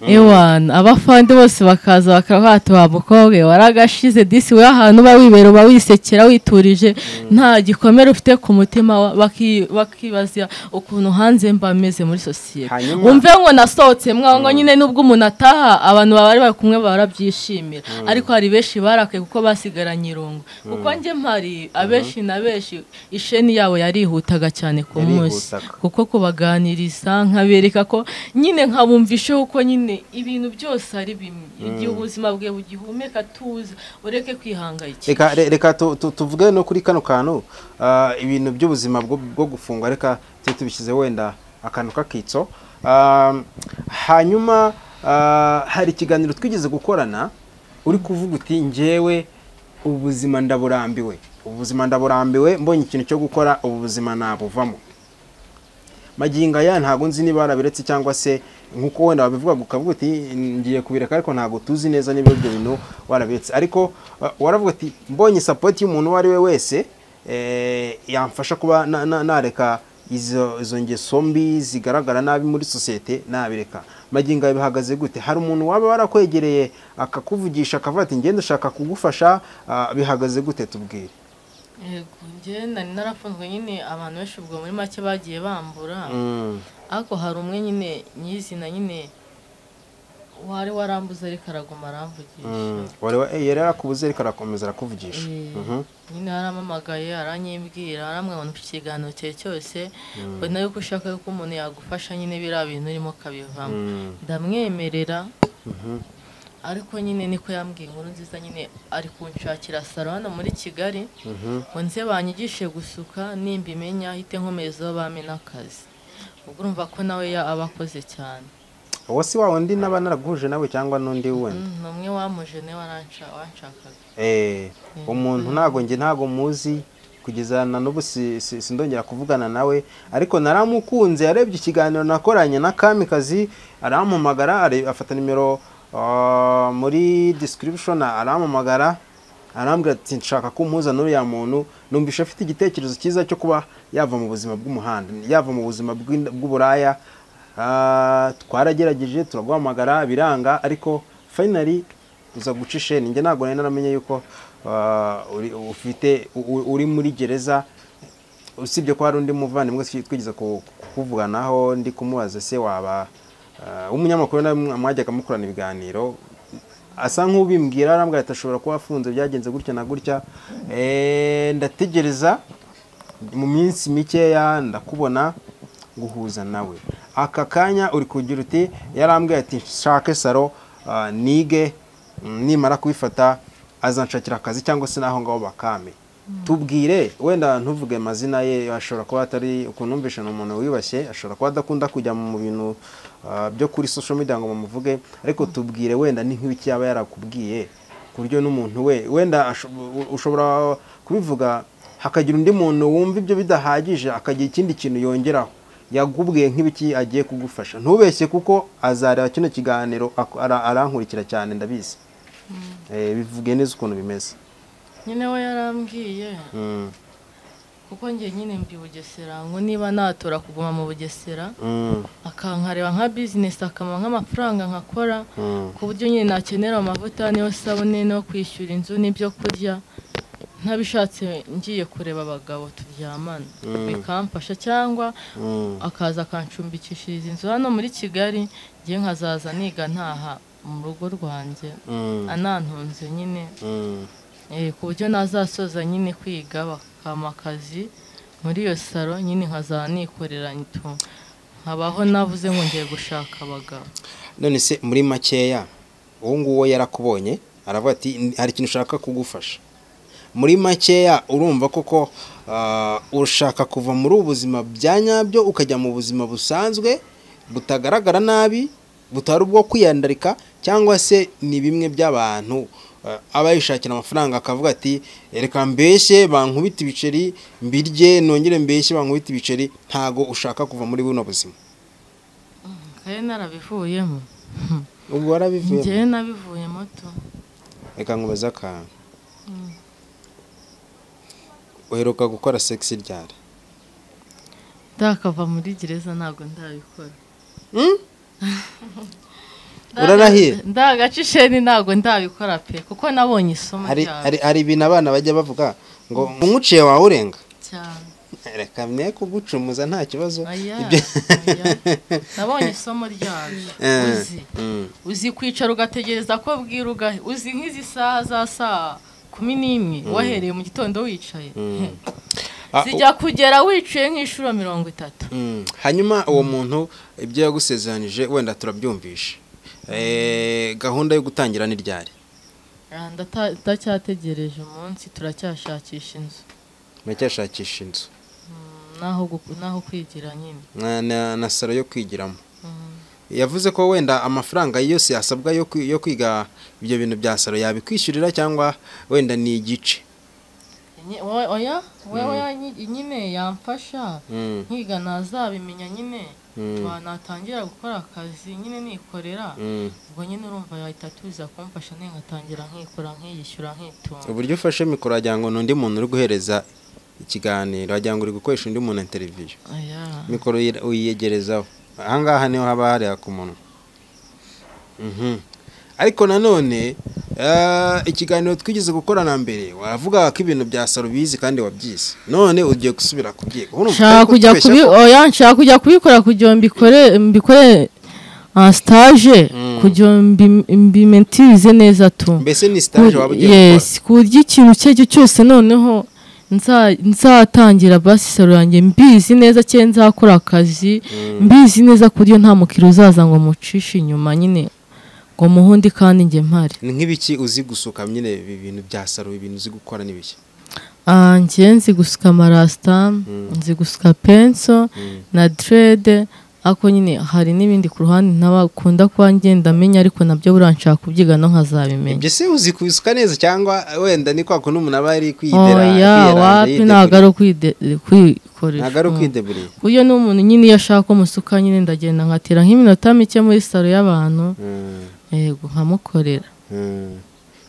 [SPEAKER 2] Ewana abafandi bose bakaza bakavuga ati wa mukobwa waragashize disi, we ahantu uba wibera uba wisekera witurije, nta gikomere ufite ku mutima. Bakibaza ukuntu hanze mba meze muri sosiyete. Wumve ngo nasohotse mwaho ngo nyine nubwo umuntu ataha abantu baba bari kumwe barabyishimira, ariko hari benshi barakaye kuko basigaranye irungu. Kuko njye mpari abenshi na benshi isheni yabo yarihutaga cyane ku munsi, kuko kubaganiriza nkabereka ko nyine nkabumvishe uko nyine ibintu byose ari bimwe, igihe ubuzima bwe bugihumeka tuza ureke kwihangayikisha.
[SPEAKER 1] Reka tuvuge no kuri kano kantu, ibintu by'ubuzima bwo gufungwa, reka tubishyize wenda akantu kakitso. Hanyuma hari ikiganiro twigeze gukorana uri kuvuga uti njyewe ubuzima ndaburambiwe, ubuzima ndaburambiwe, mbonye ikintu cyo gukora ubuzima nabuvamo. Magingo aya ntago nzi niba warabiretse cyangwa se nkuko wenda wabivuga ukavuga uti ngiye kubireka, ariko ntago tuzi neza niba ibyo bintu warabiretse. Ariko waravuga uti mbonye support y'umuntu uwo ari we wese yamfasha kuba nareka izo ngeso mbi zigaragara nabi muri sosiyete nabireka. Magingo aya bihagaze gute? Hari umuntu waba warakwegereye akakuvugisha akavuga ati ngende ushaka kugufasha, bihagaze gute? Tubwire.
[SPEAKER 2] Yego, njye nari narafunzwe nyine, abantu benshi ubwo muri make bagiye bambura, ariko hari umwe nyine nyizina nyine wari warambuze ariko araguma aramvugisha.
[SPEAKER 1] Wari yari yarakubuze ariko arakomeza arakuvugisha.
[SPEAKER 2] Nyine yarampamagaye aranyibwira, arambwira ngo ikiganiro cye cyose mbona yuko ushaka yuko umuntu yagufasha nyine biriya bintu urimo kabivamo, ndamwemerera. Ariko nyine niko yambwiye inkuru nziza nyine, ari kunshakira salo hano muri Kigali ngo nze banyigishe gusuka, nimbimenya hite nkomeza bame n'akazi. Ubwo urumva ko nawe abakoze cyane.
[SPEAKER 1] Uwo si wa wundi naba naraguhuje nawe cyangwa n'undi wenda?
[SPEAKER 2] Ni umwe wamuje nawe wanshakaga.
[SPEAKER 1] Umuntu ntago njye ntago muzi kugeza na n'ubu sindongera kuvugana nawe, ariko naramukunze. Yarebye ikiganiro nakoranye na Kamikazi arampamagara, afata nimero muri description arampamagara, arambwira ati nshaka ko mpuza n'uriya muntu, numvishe afite igitekerezo cyiza cyo kuba yava mu buzima bw'umuhanda, yava mu buzima bw'uburaya. Twaragerageje turaguhamagara biranga, ariko finally uza guca isheni. Njye ntabwo nari naramenye yuko ufite uri muri gereza, usibye ko hari undi muvandimwe twigeze kuvuganaho ndi kumubaza se waba umunyamakuru nawe mwajyaga mukorana ibiganiro, asa nk'ubimbwira arambwira ati ashobora kuba afunze byagenze gutya na gutya. Ndategereza mu minsi mikeya ndakubona guhuza nawe. Aka kanya uri kugira uti yarambwiye ati nshake salo nige, nimara kubifata azanshakira akazi cyangwa se naho ngaho bakame. Tubwire wenda ntuvuge amazina ye, ashobora kuba atari ukuntu numvishe ni umuntu wiyubashye, ashobora kuba adakunda kujya mu bintu byo kuri social media ngo bamuvuge, ariko tubwire wenda ni nk'ibiki yaba yarakubwiye ku buryo n'umuntu we wenda ushobora kubivuga hakagira undi muntu wumva ibyo bidahagije akagira ikindi kintu yongeraho. Yagubwiye nk'ibiki agiye kugufasha, ntubeshye kuko azareba kino kiganiro arankurikira cyane ndabizi. Bivuge neza ukuntu bimeze.
[SPEAKER 2] Nyine we yarambwiye kuko njye nyine mbi Bugesera, ngo niba natora kuguma mu Bugesera akankareba nka business, akampa nk'amafaranga nkakora, ku buryo nyine nakenera amavuta niyo sabune no kwishyura inzu n'ibyo kurya, ntabishatse ngiye kureba abagabo turyamana bikamfasha, cyangwa akaza akancumbikishiriza inzu hano muri Kigali, ngiye nkazaza niga ntaha mu rugo rwanjye anantunze nyine, ku buryo nazasoza nyine kwiga bakampa akazi muri iyo salo nyine nkazanikorera nkabaho navuze ngo ngiye gushaka abagabo.
[SPEAKER 1] None se muri makeya uwo nguwo yarakubonye aravuga ati hari ikintu ushaka kugufasha, muri makeya urumva koko ushaka kuva muri ubu buzima bya nyabyo ukajya mu buzima busanzwe butagaragara nabi, Butari ubwo kwiyandarika, cyangwa se ni bimwe by'abantu aba yishakira amafaranga akavuga ati reka mbeshye bankubita ibiceri mbirye, nongere mbeshye bankubita ibiceri. Ntago ushaka kuva muri buno buzima.
[SPEAKER 2] Kare narabivuyemo.
[SPEAKER 1] Ubu warabivuyemo?
[SPEAKER 2] Njyewe nabivuyemo tu.
[SPEAKER 1] Reka nkubaze akantu. Uheruka gukora sex ryari?
[SPEAKER 2] Ndakava muri gereza ntabwo ndabikora.
[SPEAKER 1] Urarahiye?
[SPEAKER 2] Ndagacisheni ntabwo ndabikora pe, kuko nabonye isomo ryawe.
[SPEAKER 1] Hari ibintu abana bajya bavuga ngo umuciye wawe urenga
[SPEAKER 2] cyane.
[SPEAKER 1] Reka mwe kugucumuza nta kibazo.
[SPEAKER 2] Nabonye isomo ryabyo. Uzi kwicara ugategereza ko bwira ugahe. Uzi nk'izi saha za saa 11 wahereye mu gitondo wicaye. Zijya kugera wicaye nk'inshuro 30.
[SPEAKER 1] Hanyuma uwo muntu ibyo yagusezeranije wenda turabyumvisha. Gahunda yo gutangira ni ryari?
[SPEAKER 2] Ndacyategereje umunsi, turacyashakisha inzu.
[SPEAKER 1] Muracyashakisha inzu?
[SPEAKER 2] Naho kwigira nyine.
[SPEAKER 1] Na salo yo kwigiramo. Yavuze ko wenda amafaranga yose yasabwa yo kwiga ibyo bintu bya salo yabikwishyurira, cyangwa wenda ni igice?
[SPEAKER 2] Oya, oya nyine yamfasha nkiga nazabimenya nyine, natangira gukora akazi nyine nikorera, ubwo nyine urumva yahita tuza kumfasha nkatangira nkikora nkiyishyura nkitunga.
[SPEAKER 1] Uburyo ufashe mikoro wagira ngo n'undi muntu uri guhereza ikiganiro, wagira ngo uri gukoresha undi muntu interview. Mikoro uyiyegerezaho. Ahangaha niho haba hari ku munwa. Ariko nanone ikiganiro twigeze gukora na mbere waravuga ko ibintu bya salo bizi kandi wabyize, none ugiye gusubira kubyiga.
[SPEAKER 2] Nshaka kujya kubikora kugira mbikore en stage, kugira mbimentize neza tu.
[SPEAKER 1] Mbese ni stage waba ugiye gukora?
[SPEAKER 2] Yes, kurya ikintu cyo cyose noneho nzatangira basi salo yanjye mbizi neza, cye nzakora akazi mbizi neza, kuryo nta mukiro uzaza ngo mucishe inyuma nyine ngo muhundi kandi nge mpari.
[SPEAKER 1] Ni nk'ibiki uzi gusuka nyine ibintu bya salo, ibintu uzi gukora n'ibiki?
[SPEAKER 2] Njye nzi gusuka amarasta, nzi gusuka penso na dread, ako nyine hari n'ibindi ku ruhande ntabakunda kuba ngenda menya, ariko nabyo buranshaka kubyiga no nkazabimenya.
[SPEAKER 1] Ibyo se uzi kubisuka neza cyangwa wenda ni kwa kuntu umuntu aba ari kwidera?
[SPEAKER 2] Oya, wapi, ntabwo ari kwikoresha.
[SPEAKER 1] Ntabwo ari kwideburiye.
[SPEAKER 2] Kuyo n'umuntu nyine iyo ashaka ko musuka nyine ndagenda nkatira nk'iminota mike muri salo y'abantu. Yego, nkamukorera.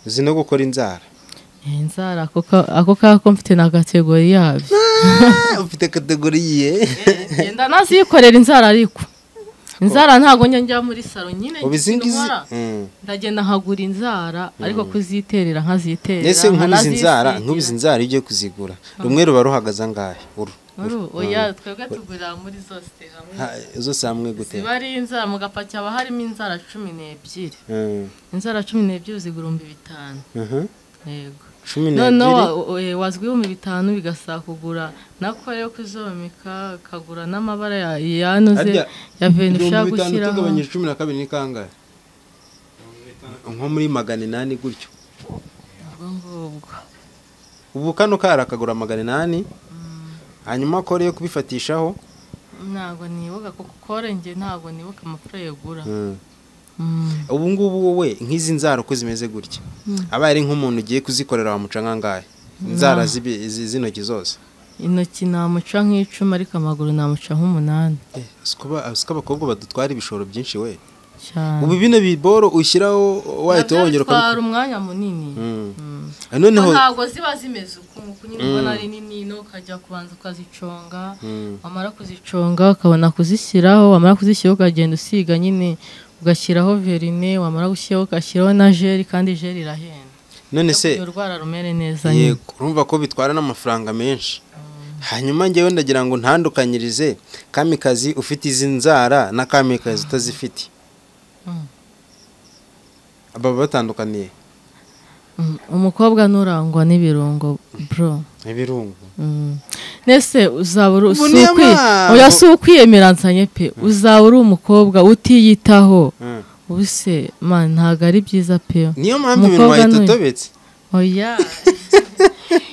[SPEAKER 1] Uzi no gukora inzara?
[SPEAKER 2] Inzara ako kako mfite na kategori yabyo.
[SPEAKER 1] Ufite kategori ye?
[SPEAKER 2] Ngenda nazikorera inzara, ariko inzara ntago njya muri salo nyine. Ndagenda nkagura inzara, ariko kuziterera nkaziterera.
[SPEAKER 1] Ese nkubizi inzara ugiye kuzigura rumwe ruba ruhagaze angahe?
[SPEAKER 2] Uru oya, twebwe tugurira muri zose hamwe.
[SPEAKER 1] Zose hamwe gute?
[SPEAKER 2] Ziba ari inzara mu gapaki haba harimo inzara 12. Inzara 12 uzigura 5000. Yego.
[SPEAKER 1] 12.
[SPEAKER 2] No, wazwi 5000 bigasaba kugura nako yo kuzomeka, kagura n'amabara yanuze ya veni ushaka gushyiraho.
[SPEAKER 1] Tugabanyije 12 ni kangahe? Nko muri 800 gutyo.
[SPEAKER 2] Ubwo
[SPEAKER 1] ubu kano kara kagura 800. Hanyuma kore yo kubifatishaho
[SPEAKER 2] ntago nibuka kuko kore nge ntago nibuka amafaranga yegura.
[SPEAKER 1] Ubu ngubu wowe nk'izi nzara uko zimeze gutya, aba ari nk'umuntu ugiye kuzikorera wamuca nkangahe? Inzara z'intoki zose?
[SPEAKER 2] Intoki namuca nk'icumi, ariko amaguru namuca nk'umunani.
[SPEAKER 1] Siko abakobwa badutwara ibishoro byinshi we. Ubu bino biboro ushyiraho wahita wongera
[SPEAKER 2] ukabikora umwanya munini. Noneho ntabwo ziba zimeze uku nyine ubona ari nini, no ukajya kubanza ukaziconga, wamara kuziconga ukabona kuzishyiraho, wamara kuzishyiraho ukagenda usiga nyine, ugashyiraho verine, wamara gushyiraho ugashyiraho na gel, kandi gel irahenda.
[SPEAKER 1] None se
[SPEAKER 2] urwara rumere neza.
[SPEAKER 1] Yego, urumva ko bitwara n'amafaranga menshi. Hanyuma ngewe ndagira ngo ntandukanyirize Kamikazi ufite izi nzara na Kamikazi utazifite. Aba batandukaniye.
[SPEAKER 2] Umukobwa nurangwa n'ibirungo bro.
[SPEAKER 1] Ibirungo.
[SPEAKER 2] Nese uzaba oya si ukwiyemera nsanye pe, uzaba uri umukobwa utiyitaho. Ubuse man ntago ari byiza pe.
[SPEAKER 1] Niyo mpamvu ibintu wahita.
[SPEAKER 2] Oya.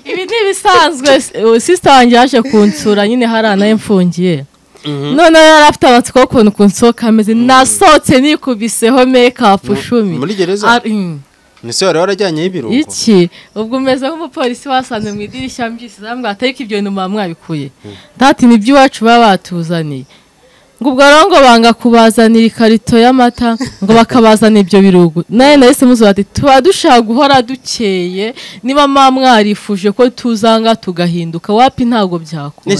[SPEAKER 2] Ibi ntibisanzwe, sister wanjye yaje kunsura nyine hari naye mfungiye. None yari afite amatsiko y'ukuntu kunsohoka ameze. Nasohotse nikubiseho make-up 10.
[SPEAKER 1] Muri gereza? Nise wari warajyanye ibirungo
[SPEAKER 2] iki? Ubwo umeze nk'umupolisi wasanze mu idirishya mbyisi zambwa atari ibyo bintu mwabikuye. Ndati ni by'iwacu baba batuzaniye. Ngo ubwo rero ngo banga kubazanira ikarito y'amata ngo bakabazana ibyo birugo. Naye nahise muzuba ati tuba dushaka guhora dukeye, niba mwarifuje ko tuzanga tugahinduka wapi ntago byakunda.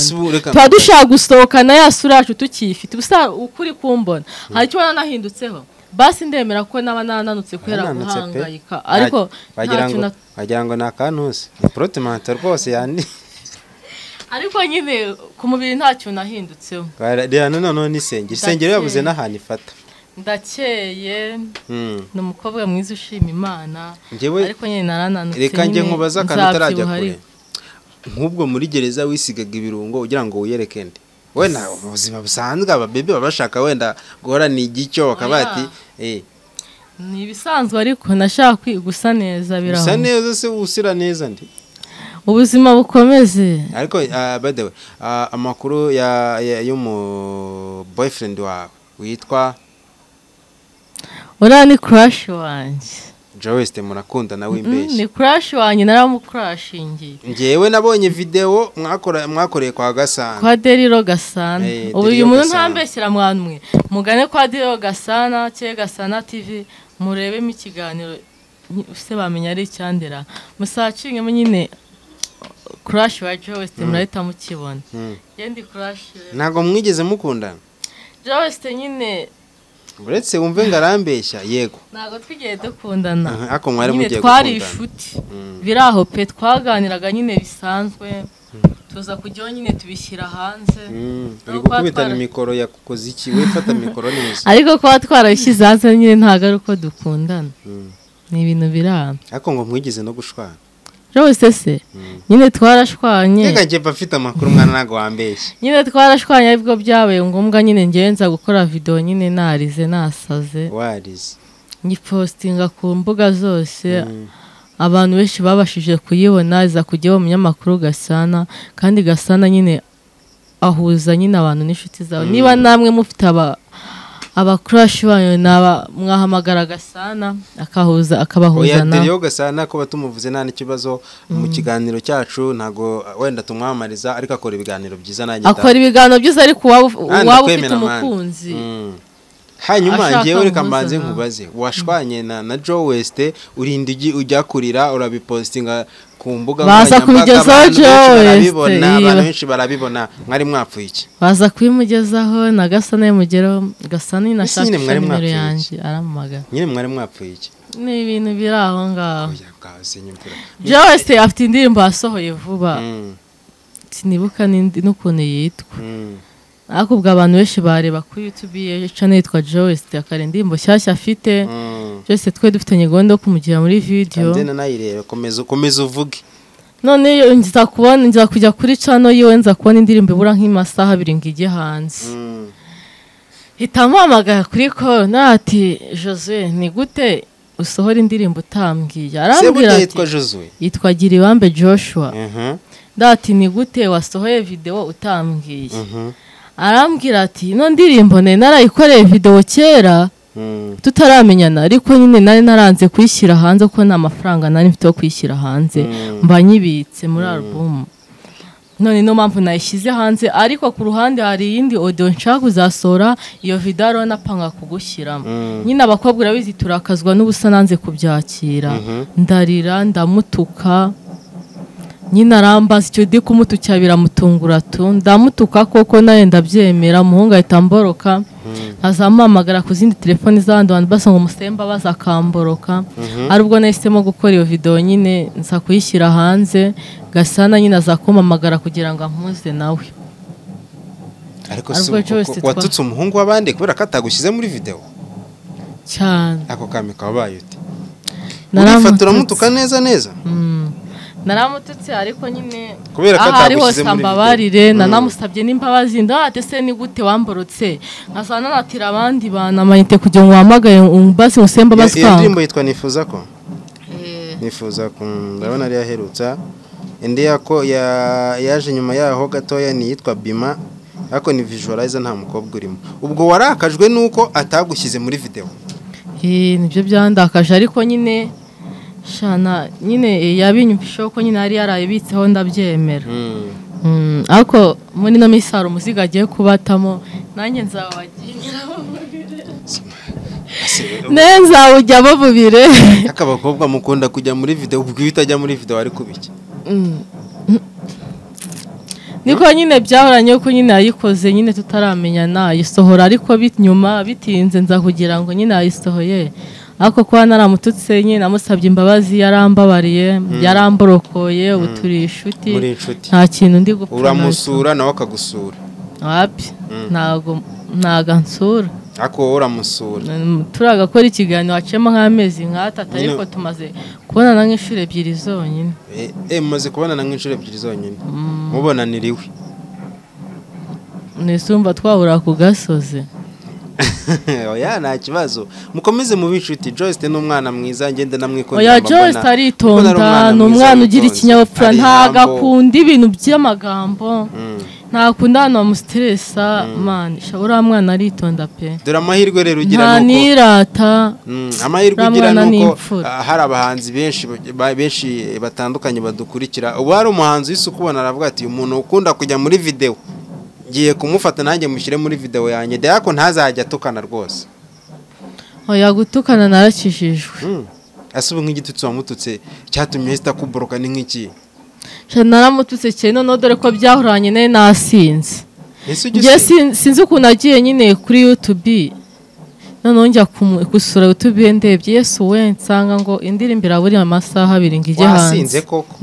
[SPEAKER 2] Tuba dushaka gusohokana ya sura yacu tukiyifite. Ubusa ukuri kumbona hari icyo nahindutseho. Basi ndemera ko naba nananutse kubera guhangayika, ariko
[SPEAKER 1] wagira ngo nakantuze protement rwose yani.
[SPEAKER 2] Ariko nyine ku mubiri ntacyo nahindutseho.
[SPEAKER 1] Rero none nisenge isengero yabuze n'ahantu ifata.
[SPEAKER 2] Ndakeye ni umukobwa mwiza ushima Imana, ariko nyine narananutse.
[SPEAKER 1] Reka njye nkubaza akantu utarajya kure. Nk'ubwo muri gereza wisigaga ibirungo ugira ngo wiyereke nde? Wenda ubuzima busanzwe ababebe babashaka wenda guhorana igicyo bakaba ati
[SPEAKER 2] ni ibisanzwe, ariko nashaka gusa neza biraho.
[SPEAKER 1] Gusa neza se usira neza ndi?
[SPEAKER 2] Ubuzima bukomeze.
[SPEAKER 1] Ariko by the way, amakuru ya y'umu boyfriend wawe witwa
[SPEAKER 2] uriya ni crush wanjye.
[SPEAKER 1] Joyce murakunda nawe imbeshyi.
[SPEAKER 2] Ni crush wanjye, naramucrushingiye.
[SPEAKER 1] Ngewe nabonye video mwakoreye kwa Gasana.
[SPEAKER 2] Kwa Deriro Gasana. Ubu uyu muntu ntambeshyira mwanwe. Mugane kwa Deriro Gasana, cye Gasana TV, murebemo ikiganiro se bamenya ari icyandera. Musacingemo nyine crush wa Joyce murahita mukibona. Yendi crush.
[SPEAKER 1] Ntago mwigeze mukundana?
[SPEAKER 2] Joyce nyine
[SPEAKER 1] uretse wumve ngarambeshya yego.
[SPEAKER 2] Ntago twigiye dukundana.
[SPEAKER 1] Ako mwari mugiye gukundana.
[SPEAKER 2] Twari inshuti. Biraho pe twaganiraga nyine bisanzwe. Tuza kujyaho nyine tubishyira hanze.
[SPEAKER 1] Uri gukubita mikoro yakukoze iki? Wifata mikoro neza.
[SPEAKER 2] Ariko kuba twarabishyize hanze nyine ntago ari uko dukundana. Ni ibintu biraho.
[SPEAKER 1] Ariko ngo mwigeze no gushwana.
[SPEAKER 2] Rwose se nyine twarashwanye.
[SPEAKER 1] Reka njye mfite amakuru mwana ntago wambeshye.
[SPEAKER 2] Nyine twarashwanye aribwo byabaye ngombwa nyine ngenza gukora video nyine narize nasaze.
[SPEAKER 1] Warize.
[SPEAKER 2] Nyipostinga ku mbuga zose. Abantu benshi babashije kuyibona iza kujya mu munyamakuru Gasana, kandi Gasana nyine ahuza nyine abantu n'inshuti zawe. Niba namwe mufite aba crush banyu naba mwahamagara Gasana akahuza akabahuza
[SPEAKER 1] na. Oya Gasana ko batumuvuze nta n'ikibazo mu kiganiro cyacu, ntago wenda tumwamamariza ariko akora ibiganiro byiza nanjye.
[SPEAKER 2] Akora ibiganiro byiza ariko waba ufite umukunzi.
[SPEAKER 1] Hanyuma ngewe reka mbanze nkubaze, washwanye na Joe West urinda ujya kurira urabipostinga ku mbuga
[SPEAKER 2] nkoranyambaga,
[SPEAKER 1] abantu benshi barabibona, mwari mwapfuye iki?
[SPEAKER 2] Baza kubimugezaho na Gasana yamugeraho. Gasana nashaka nimero yanjye aramamagara.
[SPEAKER 1] Nyine mwari mwapfuye iki?
[SPEAKER 2] Ni ibintu biri aho ngaho. Joe West afite indirimbo yasohoye vuba, sinibuka n'ukuntu yitwa. Ariko ubwo abantu benshi bareba kuri YouTube ye channel yitwa Joyce, akare indirimbo nshyashya afite. Joyce twe dufitanye gahunda yo kumugira muri video.
[SPEAKER 1] Kandi nayireba komeza uvuge.
[SPEAKER 2] None nza kubona nza kujya kuri channel yiwe nza kubona indirimbo ibura nk'imasaha abiri ngo ijye hanze. Hitampamagara kuri ko nati Josue ni gute usohora indirimbo utambwiye? Arambwira ati
[SPEAKER 1] yitwa Josue.
[SPEAKER 2] Yitwa Giribambe Joshua. Ndati ni gute wasohoye video utambwiye? Arambwira ati ino ndirimbo ne narayikoreye video kera tutaramenyana, ariko nyine nari naranze kuyishyira hanze kuko nta mafaranga nari mfite yo kuyishyira hanze, mba nyibitse muri album. None no mpamvu nayishyize hanze, ariko ku ruhande hari iyindi audio nshaka kuzasohora, iyo video rero napanga kugushyiramo. Nyine abakobwa urabizi turakazwa n'ubusa, nanze kubyakira, ndarira ndamutuka. Nyine arambaza icyo ndi kumutukira biramutungura tu, ndamutuka koko naye ndabyemera, umuhungu ahita amboroka, azampamagara ku zindi telefoni z'abandi bantu basa ngo musemba baza akamboroka. Ari ubwo nahisemo gukora iyo video nyine nza kuyishyira hanze, Gasana nyine aza kumpamagara kugira ngo ampuze nawe.
[SPEAKER 1] Ariko watutse umuhungu w'abandi kubera ko atagushyize muri video
[SPEAKER 2] cyane.
[SPEAKER 1] Ako kami kabaye ute? Urifata uramutuka neza neza.
[SPEAKER 2] Naramututse ariko nyine ahari hose ambabarire, nanamusabye n'imbabazi, ndate se ni gute wamborotse nkasana natira abandi bana amayinite kugira ngo wahamagaye basi usemba
[SPEAKER 1] baswanga. Iyo ndirimbo yitwa Nifuza ko Nifuza ko ndabona ari yaherutsa, indi yako yaje nyuma yaho gatoya ni yitwa Bima Ariko ni visualizer, nta mukobwa urimo. Ubwo warakajwe nuko atagushyize muri video.
[SPEAKER 2] Nibyo byandakaje, ariko nyine shana nyine yabinyumvisho ko nyine ari yarayibitseho ndabyemera. Ariko muri no misaro umuziga agiye kubatamo nanjye nzabagira neza ujya bavubire.
[SPEAKER 1] Akabakobwa mukunda kujya muri video, ubwo iyo utajya muri video ari kubiki?
[SPEAKER 2] Niko nyine byahoranye ko nyine yayikoze nyine tutaramenya nayisohora, ariko binyuma bitinze nza kugira ngo nyine ayisohoye. Ariko kwa naramututse nyine namusabye imbabazi, yarambabariye, yaramborokoye, ubu turi inshuti, nta kintu ndi gupfa.
[SPEAKER 1] Uramusura nawe akagusura?
[SPEAKER 2] Wapi, ntago nsura.
[SPEAKER 1] Ariko wowe uramusura?
[SPEAKER 2] Turagakora ikiganiro haciyemo nk'amezi nk'atatu, ariko tumaze kubonana nk'inshuro ebyiri zonyine.
[SPEAKER 1] Mumaze kubonana nk'inshuro ebyiri zonyine? Mubonanira iwe?
[SPEAKER 2] Nisumba twahura ku gasozi.
[SPEAKER 1] Oya nta kibazo, mukomeze mu binshuti. Joyce ni umwana mwiza, ngende namwikundira.
[SPEAKER 2] Oya Joyce aritonda, ni umwana ugira ikinyabupfura, ntago akunda ibintu by'amagambo, ntakunda hano bamustressa. Man, uriya mwana aritonda pe.
[SPEAKER 1] Dore amahirwe rero ugira nuko
[SPEAKER 2] ntanirata.
[SPEAKER 1] Amahirwe ugira nuko hari abahanzi benshi benshi batandukanye badukurikira. Ubu hari umuhanzi w'isuku ubona aravuga ati umuntu ukunda kujya muri video ngiye kumufata nanjye mushyire muri video yanjye, dako ntazajya atukana rwose.
[SPEAKER 2] Oya gutukana narakijijwe.
[SPEAKER 1] Asubu nk'igitutsi wamututse cyatumye hita kuboroka ni nk'iki?
[SPEAKER 2] Naramututse cyane, none dore ko byahuranye naye nasinze. Ngiye sinzi ukuntu agiye nyine kuri YouTube, none njya gusura YouTube ndebye Yesu we, nsanga ngo indirimbo iraburi amasaha abiri ngo ijye hanze.
[SPEAKER 1] Wasinze koko?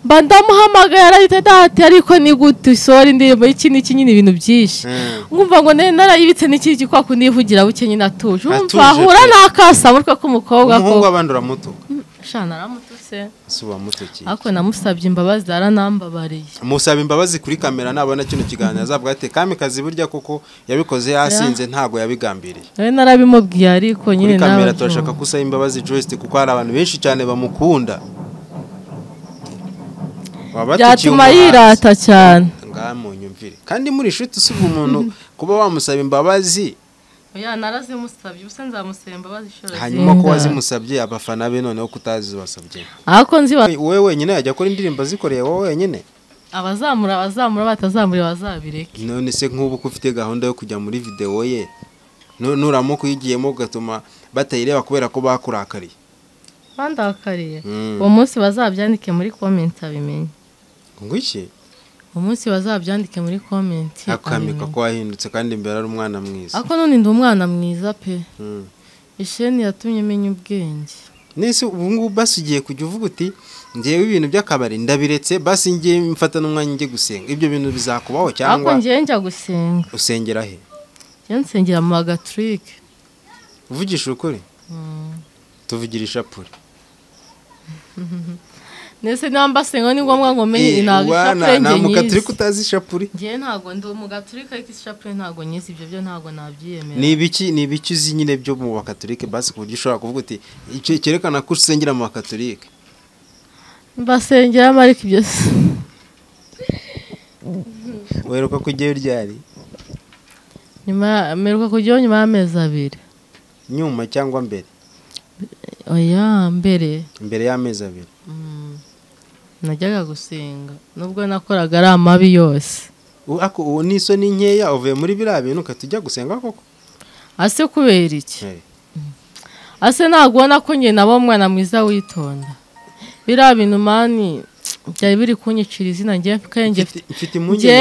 [SPEAKER 2] Mba ndamuhamagaye arahita dati, ariko ni gute usohora indirimbo iki n'iki nyine ibintu byinshi. Ngumva ngo narayibitse n'iki kwa kunivugira buke nyine atuje. Umva ahura n'akasamutwe k'umukobwa ko.
[SPEAKER 1] Umuhungu abandi uramutuka?
[SPEAKER 2] Sha naramututse.
[SPEAKER 1] Suba mutuki.
[SPEAKER 2] Ariko namusabye imbabazi aranambabariye.
[SPEAKER 1] Musaba imbabazi kuri kamera, nabona kino kiganiro azavuga ati Kamikazi burya koko yabikoze yasinze ntago yabigambiriye.
[SPEAKER 2] Nawe narabimubwiye ariko nyine
[SPEAKER 1] nawe. Kuri kamera turashaka kusaba imbabazi Joyce kuko hari abantu benshi cyane bamukunda.
[SPEAKER 2] Byatuma yirata cyane.
[SPEAKER 1] Ngamunyumvire. Kandi muri inshuti usuba umuntu kuba wamusaba imbabazi.
[SPEAKER 2] Oya narazimusabye, ubusa nzamusaba imbabazi inshuro.
[SPEAKER 1] Hanyuma ko wazimusabye abafana be noneho kutazi basabye.
[SPEAKER 2] Ariko nzi
[SPEAKER 1] wewe wenyine yajya akora indirimbo zikoreye wowe wenyine.
[SPEAKER 2] Abazamura abazamura batazamura bazabireke.
[SPEAKER 1] None se nk'ubu ko ufite gahunda yo kujya muri video ye, nuramuka uyigiyemo ugatuma batayireba kubera ko bakurakariye.
[SPEAKER 2] Bandakariye. Uwo munsi bazabyandike muri comment abimenye.
[SPEAKER 1] Ngo iki?
[SPEAKER 2] Umunsi bazabyandike muri comment.
[SPEAKER 1] Akamika ko wahindutse kandi imbere ari umwana mwiza.
[SPEAKER 2] Ako none ndi umwana mwiza pe. Isheni yatumye menya ubwenge.
[SPEAKER 1] Nese ubu ngubu basigiye kujya uvuga uti ngewe ibintu by'akabari ndabiretse, basi ngiye mfata n'umwanya ngiye gusenga. Ibyo bintu bizakubaho cyangwa?
[SPEAKER 2] Ako ngiye njya gusenga.
[SPEAKER 1] Usengera he?
[SPEAKER 2] Ngiye nsengera mu Gatolika.
[SPEAKER 1] Uvugisha ukuri? Tuvugira ishapure.
[SPEAKER 2] Nese namba senga ni ngombwa ngo menye ntago ishapure
[SPEAKER 1] nta mugaturika utazi ishapure.
[SPEAKER 2] Ngiye ntago ndi umugaturika ariko ishapure ntago nyizi, ibyo byo ntago nabyiyemera.
[SPEAKER 1] Ni ibiki uzi nyine byo mu Bakatolika basi ku buryo ushobora kuvuga uti icyo cyerekana ko usengera mu Bakatolika?
[SPEAKER 2] Mbasengera ariko ibyo
[SPEAKER 1] Weruka kujyayo ryari?
[SPEAKER 2] Nyuma meruka kujyayo nyuma y'amezi abiri.
[SPEAKER 1] Nyuma cyangwa mbere?
[SPEAKER 2] Oya mbere.
[SPEAKER 1] Mbere y'amezi abiri.
[SPEAKER 2] Najyaga gusenga nubwo nakoraga ari amabi yose.
[SPEAKER 1] Ako uwo ni isoni nkeya uvuye muri biriya bintu ukatujya gusenga koko?
[SPEAKER 2] Ase kubera iki? Ase ntabwo ubona ko njye nabo mwana mwiza witonda. Biriya bintu mani byari biri kunyicira izina, ngiye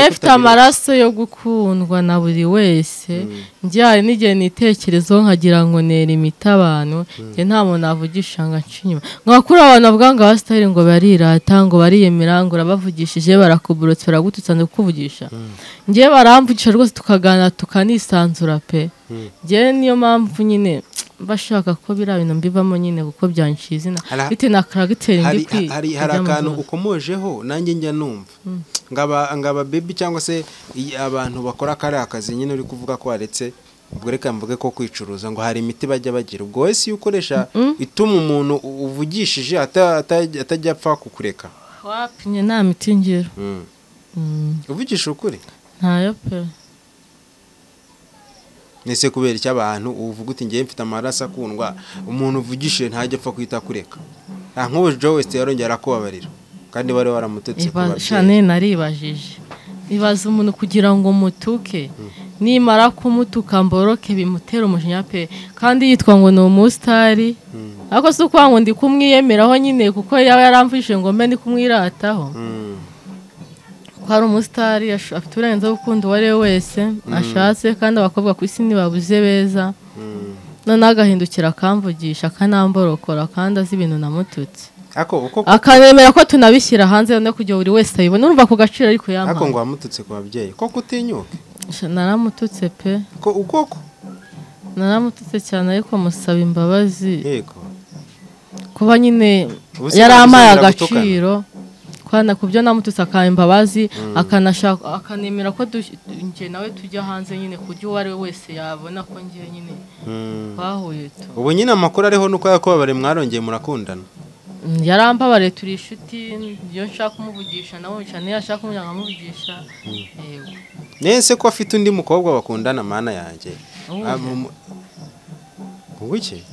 [SPEAKER 2] mfite amaraso yo gukundwa na buri wese. Njye hari n'igihe nitekerezo nkagira ngo nera imiti abantu, njye nta muntu navugisha ngo nce inyuma. Ngo kuri abantu bavuga ngo abasitari ngo barirata ngo bariyemera ngo urabavugishije barakuburotse baragututsa ndakuvugisha. Njye baramvugisha rwose tukaganira tukanisanzura pe. Njye niyo mpamvu nyine bashaka ko biriya bintu mbivamo nyine kuko byanciye izina bite na caractère ndi kwi.
[SPEAKER 1] Hari akantu ukomojeho nanjye njya numva ngaba baby cyangwa se abantu bakora kare akazi nyine uri kuvuga ko waretse, ubwo reka mvuge ko kwicuruza ngo hari imiti bajya bagira, ubwo wese iyo ukoresha ituma umuntu uvugishije atajya apfa kukureka.
[SPEAKER 2] Wapi nta miti ngira.
[SPEAKER 1] Uvugisha ukuri?
[SPEAKER 2] Ntayo pe.
[SPEAKER 1] Nese kubera icyo abantu uvuga uti ngiye mfite amaraso akundwa, umuntu uvugishije ntajya apfa kwita kureka. Nta nk'ubu Joe West yarongera arakubabarira kandi wari waramututse ku babyeyi.
[SPEAKER 2] Shane naribajije. Ibaza umuntu kugira ngo mutuke. Nimara kumutuka mboroke bimutera umujinya pe, kandi yitwa ngo ni umusitari. Ariko si ukuvuga ngo ndi kumwiyemeraho nyine kuko yaba yaramvishije ngo mbe ndi kumwirataho. Ko ari umusitari afite uburenganzira bwo gukunda uwo ari we wese ashatse, kandi abakobwa ku isi ntibabuze beza. Noneho agahindukira akamvugisha akanamborokora kandi azi ibintu namututse. Akanemera ko tunabishyira hanze no kugira buri wese ayibone. Urumva ku gaciro ariko yampaye.
[SPEAKER 1] Ariko ngo wamututse ku babyeyi koko utinyuke?
[SPEAKER 2] Naramututse pe.
[SPEAKER 1] Ko ukoko?
[SPEAKER 2] Naramututse cyane ariko musaba imbabazi.
[SPEAKER 1] Yego.
[SPEAKER 2] Kuba nyine yarampaye agaciro. Kwana kubyo namututse akaba imbabazi, akanashaka akanemera ko nje nawe tujya hanze nyine kujya uwo ari we wese yabona ko ngiye nyine twahuye tu.
[SPEAKER 1] Ubu nyine amakuru ariho nuko yakubabare mwarongeye murakundana.
[SPEAKER 2] Yarambabare turi inshuti, iyo nshaka kumuvugisha nawe cyane yashaka kumujya nkamuvugisha. Yego.
[SPEAKER 1] Nese ko afite undi mukobwa bakundana mana yanjye. Ubuki?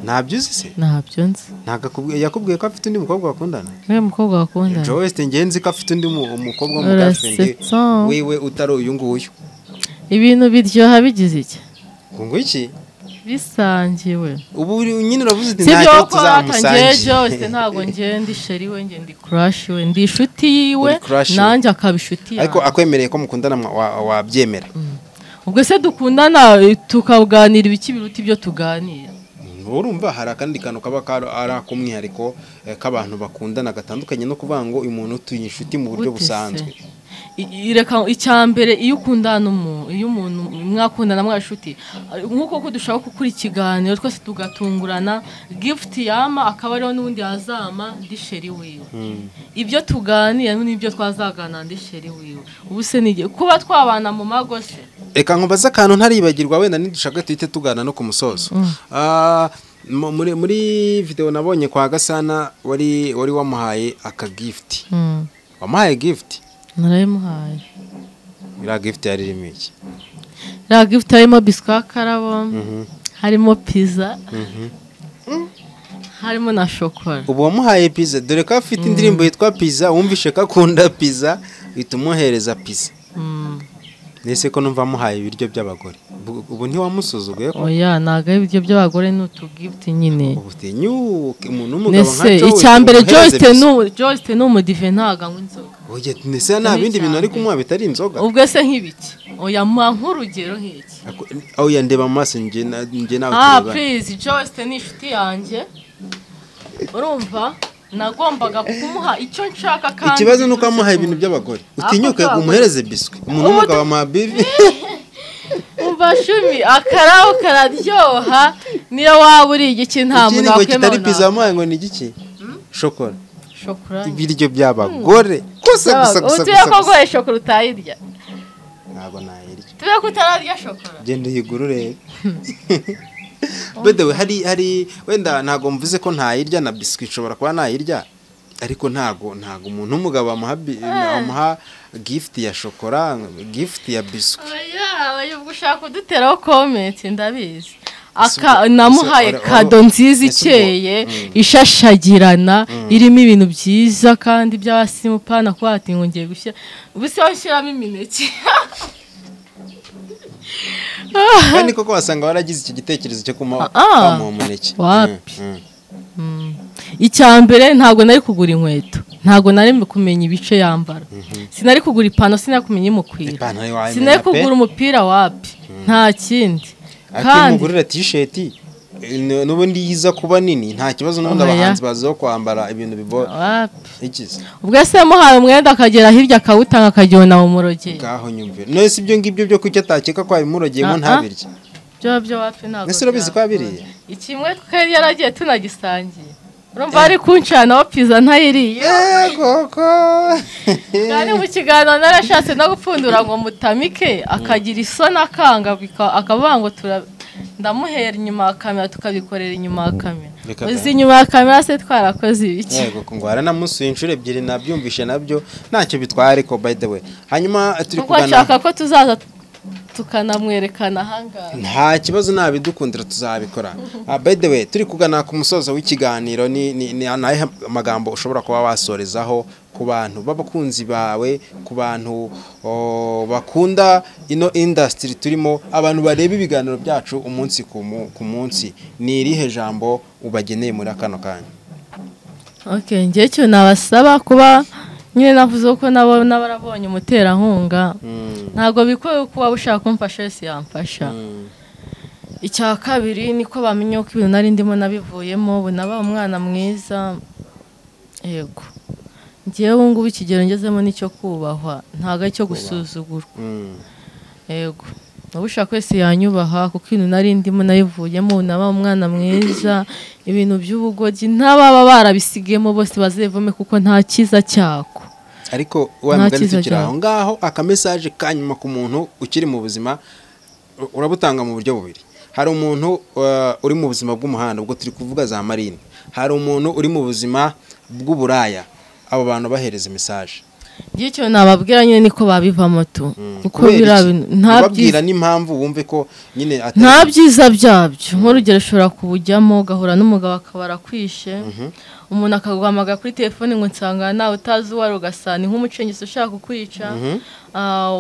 [SPEAKER 1] Ntabyo uzi se?
[SPEAKER 2] Ntabyo nzi.
[SPEAKER 1] Ntabwo yakubwiye ko afite undi mukobwa bakundana?
[SPEAKER 2] Niwe mukobwa bakundana.
[SPEAKER 1] Joe West ngenzi ko afite undi mukobwa mu girlfriend wiwe utari uyu nguyu.
[SPEAKER 2] Ibintu biryoha bigize iki?
[SPEAKER 1] Ngo iki?
[SPEAKER 2] Bisangiwe.
[SPEAKER 1] Ubu nyine uravuze uti ntacyo tuzamusangira.
[SPEAKER 2] Joe West ntabwo ngiye ndi sheri we, ngiye ndi crush we, ndi inshuti yiwe nanjye akaba inshuti yanjye.
[SPEAKER 1] Ariko akwemereye ko mukundana wabyemera?
[SPEAKER 2] Ubwo se dukundana tukaganira ibiki biruta ibyo tuganira?
[SPEAKER 1] Urumva hari akandi kantu kaba ari akumwihariko k'abantu bakundana gatandukanye no kuvuga ngo uyu muntu tuyi inshuti mu buryo busanzwe.
[SPEAKER 2] Reka icyambere iyo ukundana umuntu, iyo umuntu mwakundana mwashuti nkuko ko dushaka gukora ikiganiro twese tugatungurana, gift yama akaba ariho n'ubundi yazama ndi sheri wiwe. Ibyo tuganira n'ibyo twazagana ndi sheri wiwe. Ubu se nige kuba twabana mu mago se.
[SPEAKER 1] Reka nkubaze akantu ntaribagirwa wenda nidushaka tuhite tugana no ku musozo. Muri video nabonye kwa Gasana wari wamuhaye aka gift. Wamuhaye gift?
[SPEAKER 2] Narayimuhaye.
[SPEAKER 1] Iriya gift yari irimo iki?
[SPEAKER 2] Iriya gift harimo biswi y'akarabo, harimo pizza, harimo na shokora.
[SPEAKER 1] Ubu wamuhaye pizza, dore ko afite indirimbo yitwa pizza, wumvishe ko akunda pizza, uhita umuhereza pizza. Nese ko numva amuhaye ibiryo by'abagore. Ubu ntiwamusuzuguye ko?
[SPEAKER 2] Oya, ntago ibiryo by'abagore ni utugift nyine.
[SPEAKER 1] Ubu utinyuke umuntu w'umugabo nka Joe.
[SPEAKER 2] Icyambere Joyce ni umudive ntago anywa inzoga.
[SPEAKER 1] Oya, nese nta bindi bintu ari kumuha bitari inzoga.
[SPEAKER 2] Ubwo se nk'ibiki? Oya, mpa nk'urugero nk'iki.
[SPEAKER 1] Oya, ndeba amaso nje nawe tureba.
[SPEAKER 2] Ah, please, Joyce ni inshuti yanjye. Urumva? Nagombaga kumuha icyo nshaka kandi
[SPEAKER 1] ikibazo nuko amuha ibintu by'abagore. Utinyuke umuhereze biswi. Umuntu w'umugabo amuha bibi.
[SPEAKER 2] Umva shumi akarabo kararyoha niyo waba uri igiki nta muntu
[SPEAKER 1] wakwemera. Kitari pizza amuhaye ngo ni igiki? Shokora.
[SPEAKER 2] Shokora.
[SPEAKER 1] Ibiryo by'abagore. Gusa gusa gusa.
[SPEAKER 2] Utuye ko goye shokora utayirya.
[SPEAKER 1] Ntabwo nayirya.
[SPEAKER 2] Tuye ko utararya shokora.
[SPEAKER 1] Genda uyigurure. By the way, hari wenda ntago mvuze ko ntayirya na biscuit nshobora kuba nayirya, ariko ntago umuntu w'umugabo amuha gift ya shokora, gift ya biscuit.
[SPEAKER 2] Oya, ubwo ushaka kuduteraho comment ndabizi. Namuhaye kado nziza ikeye ishashagirana irimo ibintu byiza kandi by'abasimu pana ko ati ngo ngiye gushyira ubuse washyiramo imineke.
[SPEAKER 1] Kandi koko wasanga waragize iki gitekerezo cyo kumuha umuneke.
[SPEAKER 2] Wapi? Icyambere ntago nari kugura inkweto, ntago nari kumenya ibice yambara, sinari kugura ipantaro, sinari kumenya imukwira, sinari kugura umupira, wapi, nta kindi.
[SPEAKER 1] Kandi mugurira t-shirt n'ubundi yiza kuba nini nta kibazo, n'ubundi abahanzi bazo kwambara ibintu bibo ikize.
[SPEAKER 2] Ubwo se muhaye umwenda akagera hirya akawutanga akajyona mu murogeye.
[SPEAKER 1] Ngaho nyumve. None si ibyo ngibyo byo kucyo atakeka ko abimurogeye ngo ntabirye.
[SPEAKER 2] Byo wapi ntabwo.
[SPEAKER 1] Nese urabizi ko abiriye?
[SPEAKER 2] Ikimwe twari yaragiye tunagisangiye. Urumva ari kuncana pizza ntayiriye.
[SPEAKER 1] Yego ko.
[SPEAKER 2] Kandi mu kiganiro narashatse no gupfundura ngo mutamike akagira isoni akanga akavuga ngo ndamuhera inyuma ya kamera tukabikorera inyuma ya kamera. Uzi inyuma ya kamera se twarakoze ibiki?
[SPEAKER 1] Yego, ngo waranamusuye inshuro ebyiri, nabyumvishe nabyo ntacyo bitwaye, ariko by the way hanyuma turi
[SPEAKER 2] Kuko nshaka ko tuzaza tukanamwerekana ahangaha.
[SPEAKER 1] Nta kibazo, nabidukundira tuzabikora. By the way, turi kugana ku musozo w'ikiganiro, ni nahe magambo ushobora kuba wasorezaho ku bantu b'abakunzi bawe, ku bantu bakunda ino industry turimo, abantu bareba ibiganiro byacu umunsi ku munsi? Ni irihe jambo ubageneye muri kano kanya?
[SPEAKER 2] Okay, njye cyo nabasaba, kuba nyine navuze ko nabo n'abarabonye umuterankunga, ntabwo bikwiye kuba ushaka kumfasha wese yamfasha. Icya kabiri niko bamenye ko ibintu nari ndimo nabivuyemo, ubu naba umwana mwiza. Yego, ngewe ubu ngubu ikigero ngezemo nicyo kubahwa, ntabwo ari icyo gusuzugurwa. Yego, ushaka wese yanyubaha, kuko ibintu nari ndimo nabivuyemo, ubu naba umwana mwiza. Ibintu by'ubugoryi ntababa barabisigiyemo bose bazevome, kuko nta cyiza cyako.
[SPEAKER 1] Ariko wa
[SPEAKER 2] Nta
[SPEAKER 1] mugani,
[SPEAKER 2] cyiza
[SPEAKER 1] tukiri aho
[SPEAKER 2] cyako.
[SPEAKER 1] ngaho, akamesaje kanyuma ku muntu ukiri mu buzima, urabutanga mu buryo bubiri. Hari umuntu uri mu buzima bw'umuhanda, ubwo turi kuvuga za marine, hari umuntu uri mu buzima bw'uburaya. Abo bantu bahereza message.
[SPEAKER 2] Njye icyo nababwira nyine niko babivamo tu, kuko
[SPEAKER 1] Kubera
[SPEAKER 2] biriya
[SPEAKER 1] iki?
[SPEAKER 2] bintu nta
[SPEAKER 1] Ubabwira
[SPEAKER 2] byiza
[SPEAKER 1] n'impamvu wumve ko nyine atari
[SPEAKER 2] nta byiza byabyo. Nk'urugero, ushobora kubujyamo ugahura n'umugabo akaba arakwishe, umuntu akaguhamagara kuri telefone ngo nsanga nawe utazi uwo ari, ugasanga ni nk'umucengezi ushaka kukwica.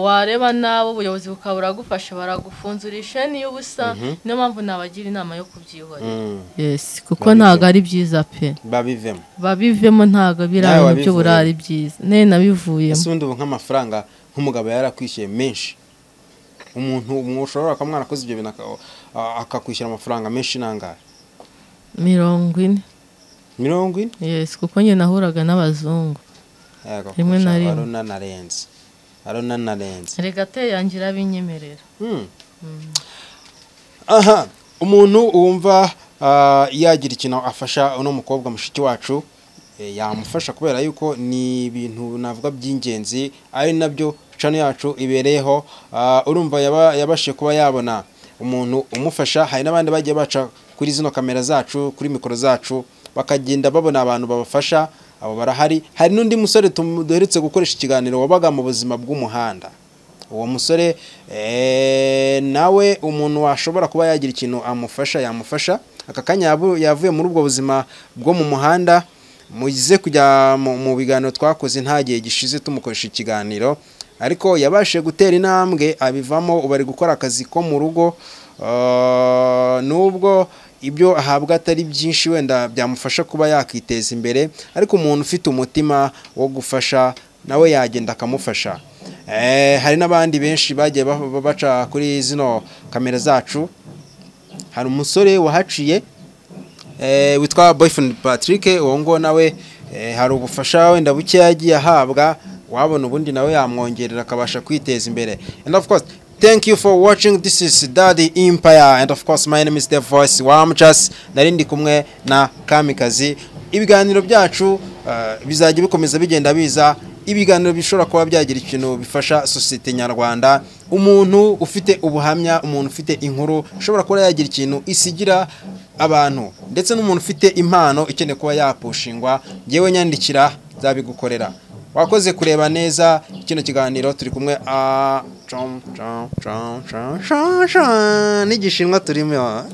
[SPEAKER 2] Wareba nawe ubuyobozi bukaba buragufasha, baragufunzura isheni y'ubusa. Niyo mpamvu nabagira inama yo kubyihorera. Yes, kuko
[SPEAKER 1] Babivemo.
[SPEAKER 2] ntabwo ari byiza pe.
[SPEAKER 1] Babivemo.
[SPEAKER 2] Babivemo, ntabwo biriya
[SPEAKER 1] Nawe
[SPEAKER 2] bintu
[SPEAKER 1] wabivuyemo.
[SPEAKER 2] by'uburari ari byiza, ne nabivuyemo.
[SPEAKER 1] Ese ubundi ubu nk'amafaranga, nk'umugabo yarakwishyuye menshi, umuntu ushobora kuba mwarakoze ibyo bintu akakwishyura amafaranga menshi nangahe?
[SPEAKER 2] 40.
[SPEAKER 1] 40?
[SPEAKER 2] Yes, kuko njye nahuraga n'abazungu
[SPEAKER 1] Yego,
[SPEAKER 2] rimwe na
[SPEAKER 1] kurusha
[SPEAKER 2] rimwe.
[SPEAKER 1] Arunanarenze, arunanarenze.
[SPEAKER 2] Rega te yanjye irabinyemerera.
[SPEAKER 1] Aha umuntu wumva yagira ikintu afasha uno mukobwa mushiki wacu, yamufasha, kubera yuko ni ibintu navuga by'ingenzi, ari nabyo channel yacu ibereyeho. Urumva yabashije kuba yabona umuntu umufasha. Hari n'abandi bagiye baca kuri zino kamera zacu, kuri mikoro zacu, bakagenda babona abantu babafasha. Abo barahari. Hari n'undi musore duherutse gukoresha ikiganiro wabaga mu buzima bw'umuhanda. Uwo musore nawe umuntu washobora kuba yagira ikintu amufasha yamufasha. Aka kanya yavuye muri ubwo buzima bwo mu muhanda. Mugize kujya mu biganiro twakoze nta gihe gishize tumukoresha ikiganiro, ariko yabashije gutera intambwe abivamo, ubu ari gukora akazi ko mu rugo. Nubwo ibyo ahabwa atari byinshi wenda byamufasha kuba yakiteza imbere, ariko umuntu ufite umutima wo gufasha nawe yagenda akamufasha. Hari n'abandi benshi bagiye baca kuri zino kamera zacu. Hari umusore wahaciye witwa Boyfriend Patrick. Uwo ngo nawe hari ubufasha wenda buke yagiye ahabwa, wabona ubundi nawe yamwongerera akabasha kwiteza imbere. And of course, thank you for watching. This is Daddy Empire, and of course my name is The Voice Wamchas. Nari ndi kumwe na Kamikazi. Ibiganiro byacu bizajya bikomeza bigenda biza, ibiganiro bishobora kuba byagira ikintu bifasha sosiyete nyarwanda. Umuntu ufite ubuhamya, umuntu ufite inkuru ushobora kuba yagira ikintu isigira abantu, ndetse n'umuntu ufite impano ikeneye kuba yapushingwa, ngewe nyandikira nzabigukorera. Wakoze kureba neza kino kiganiro. Turi kumwe a n'Igishinwa turimo.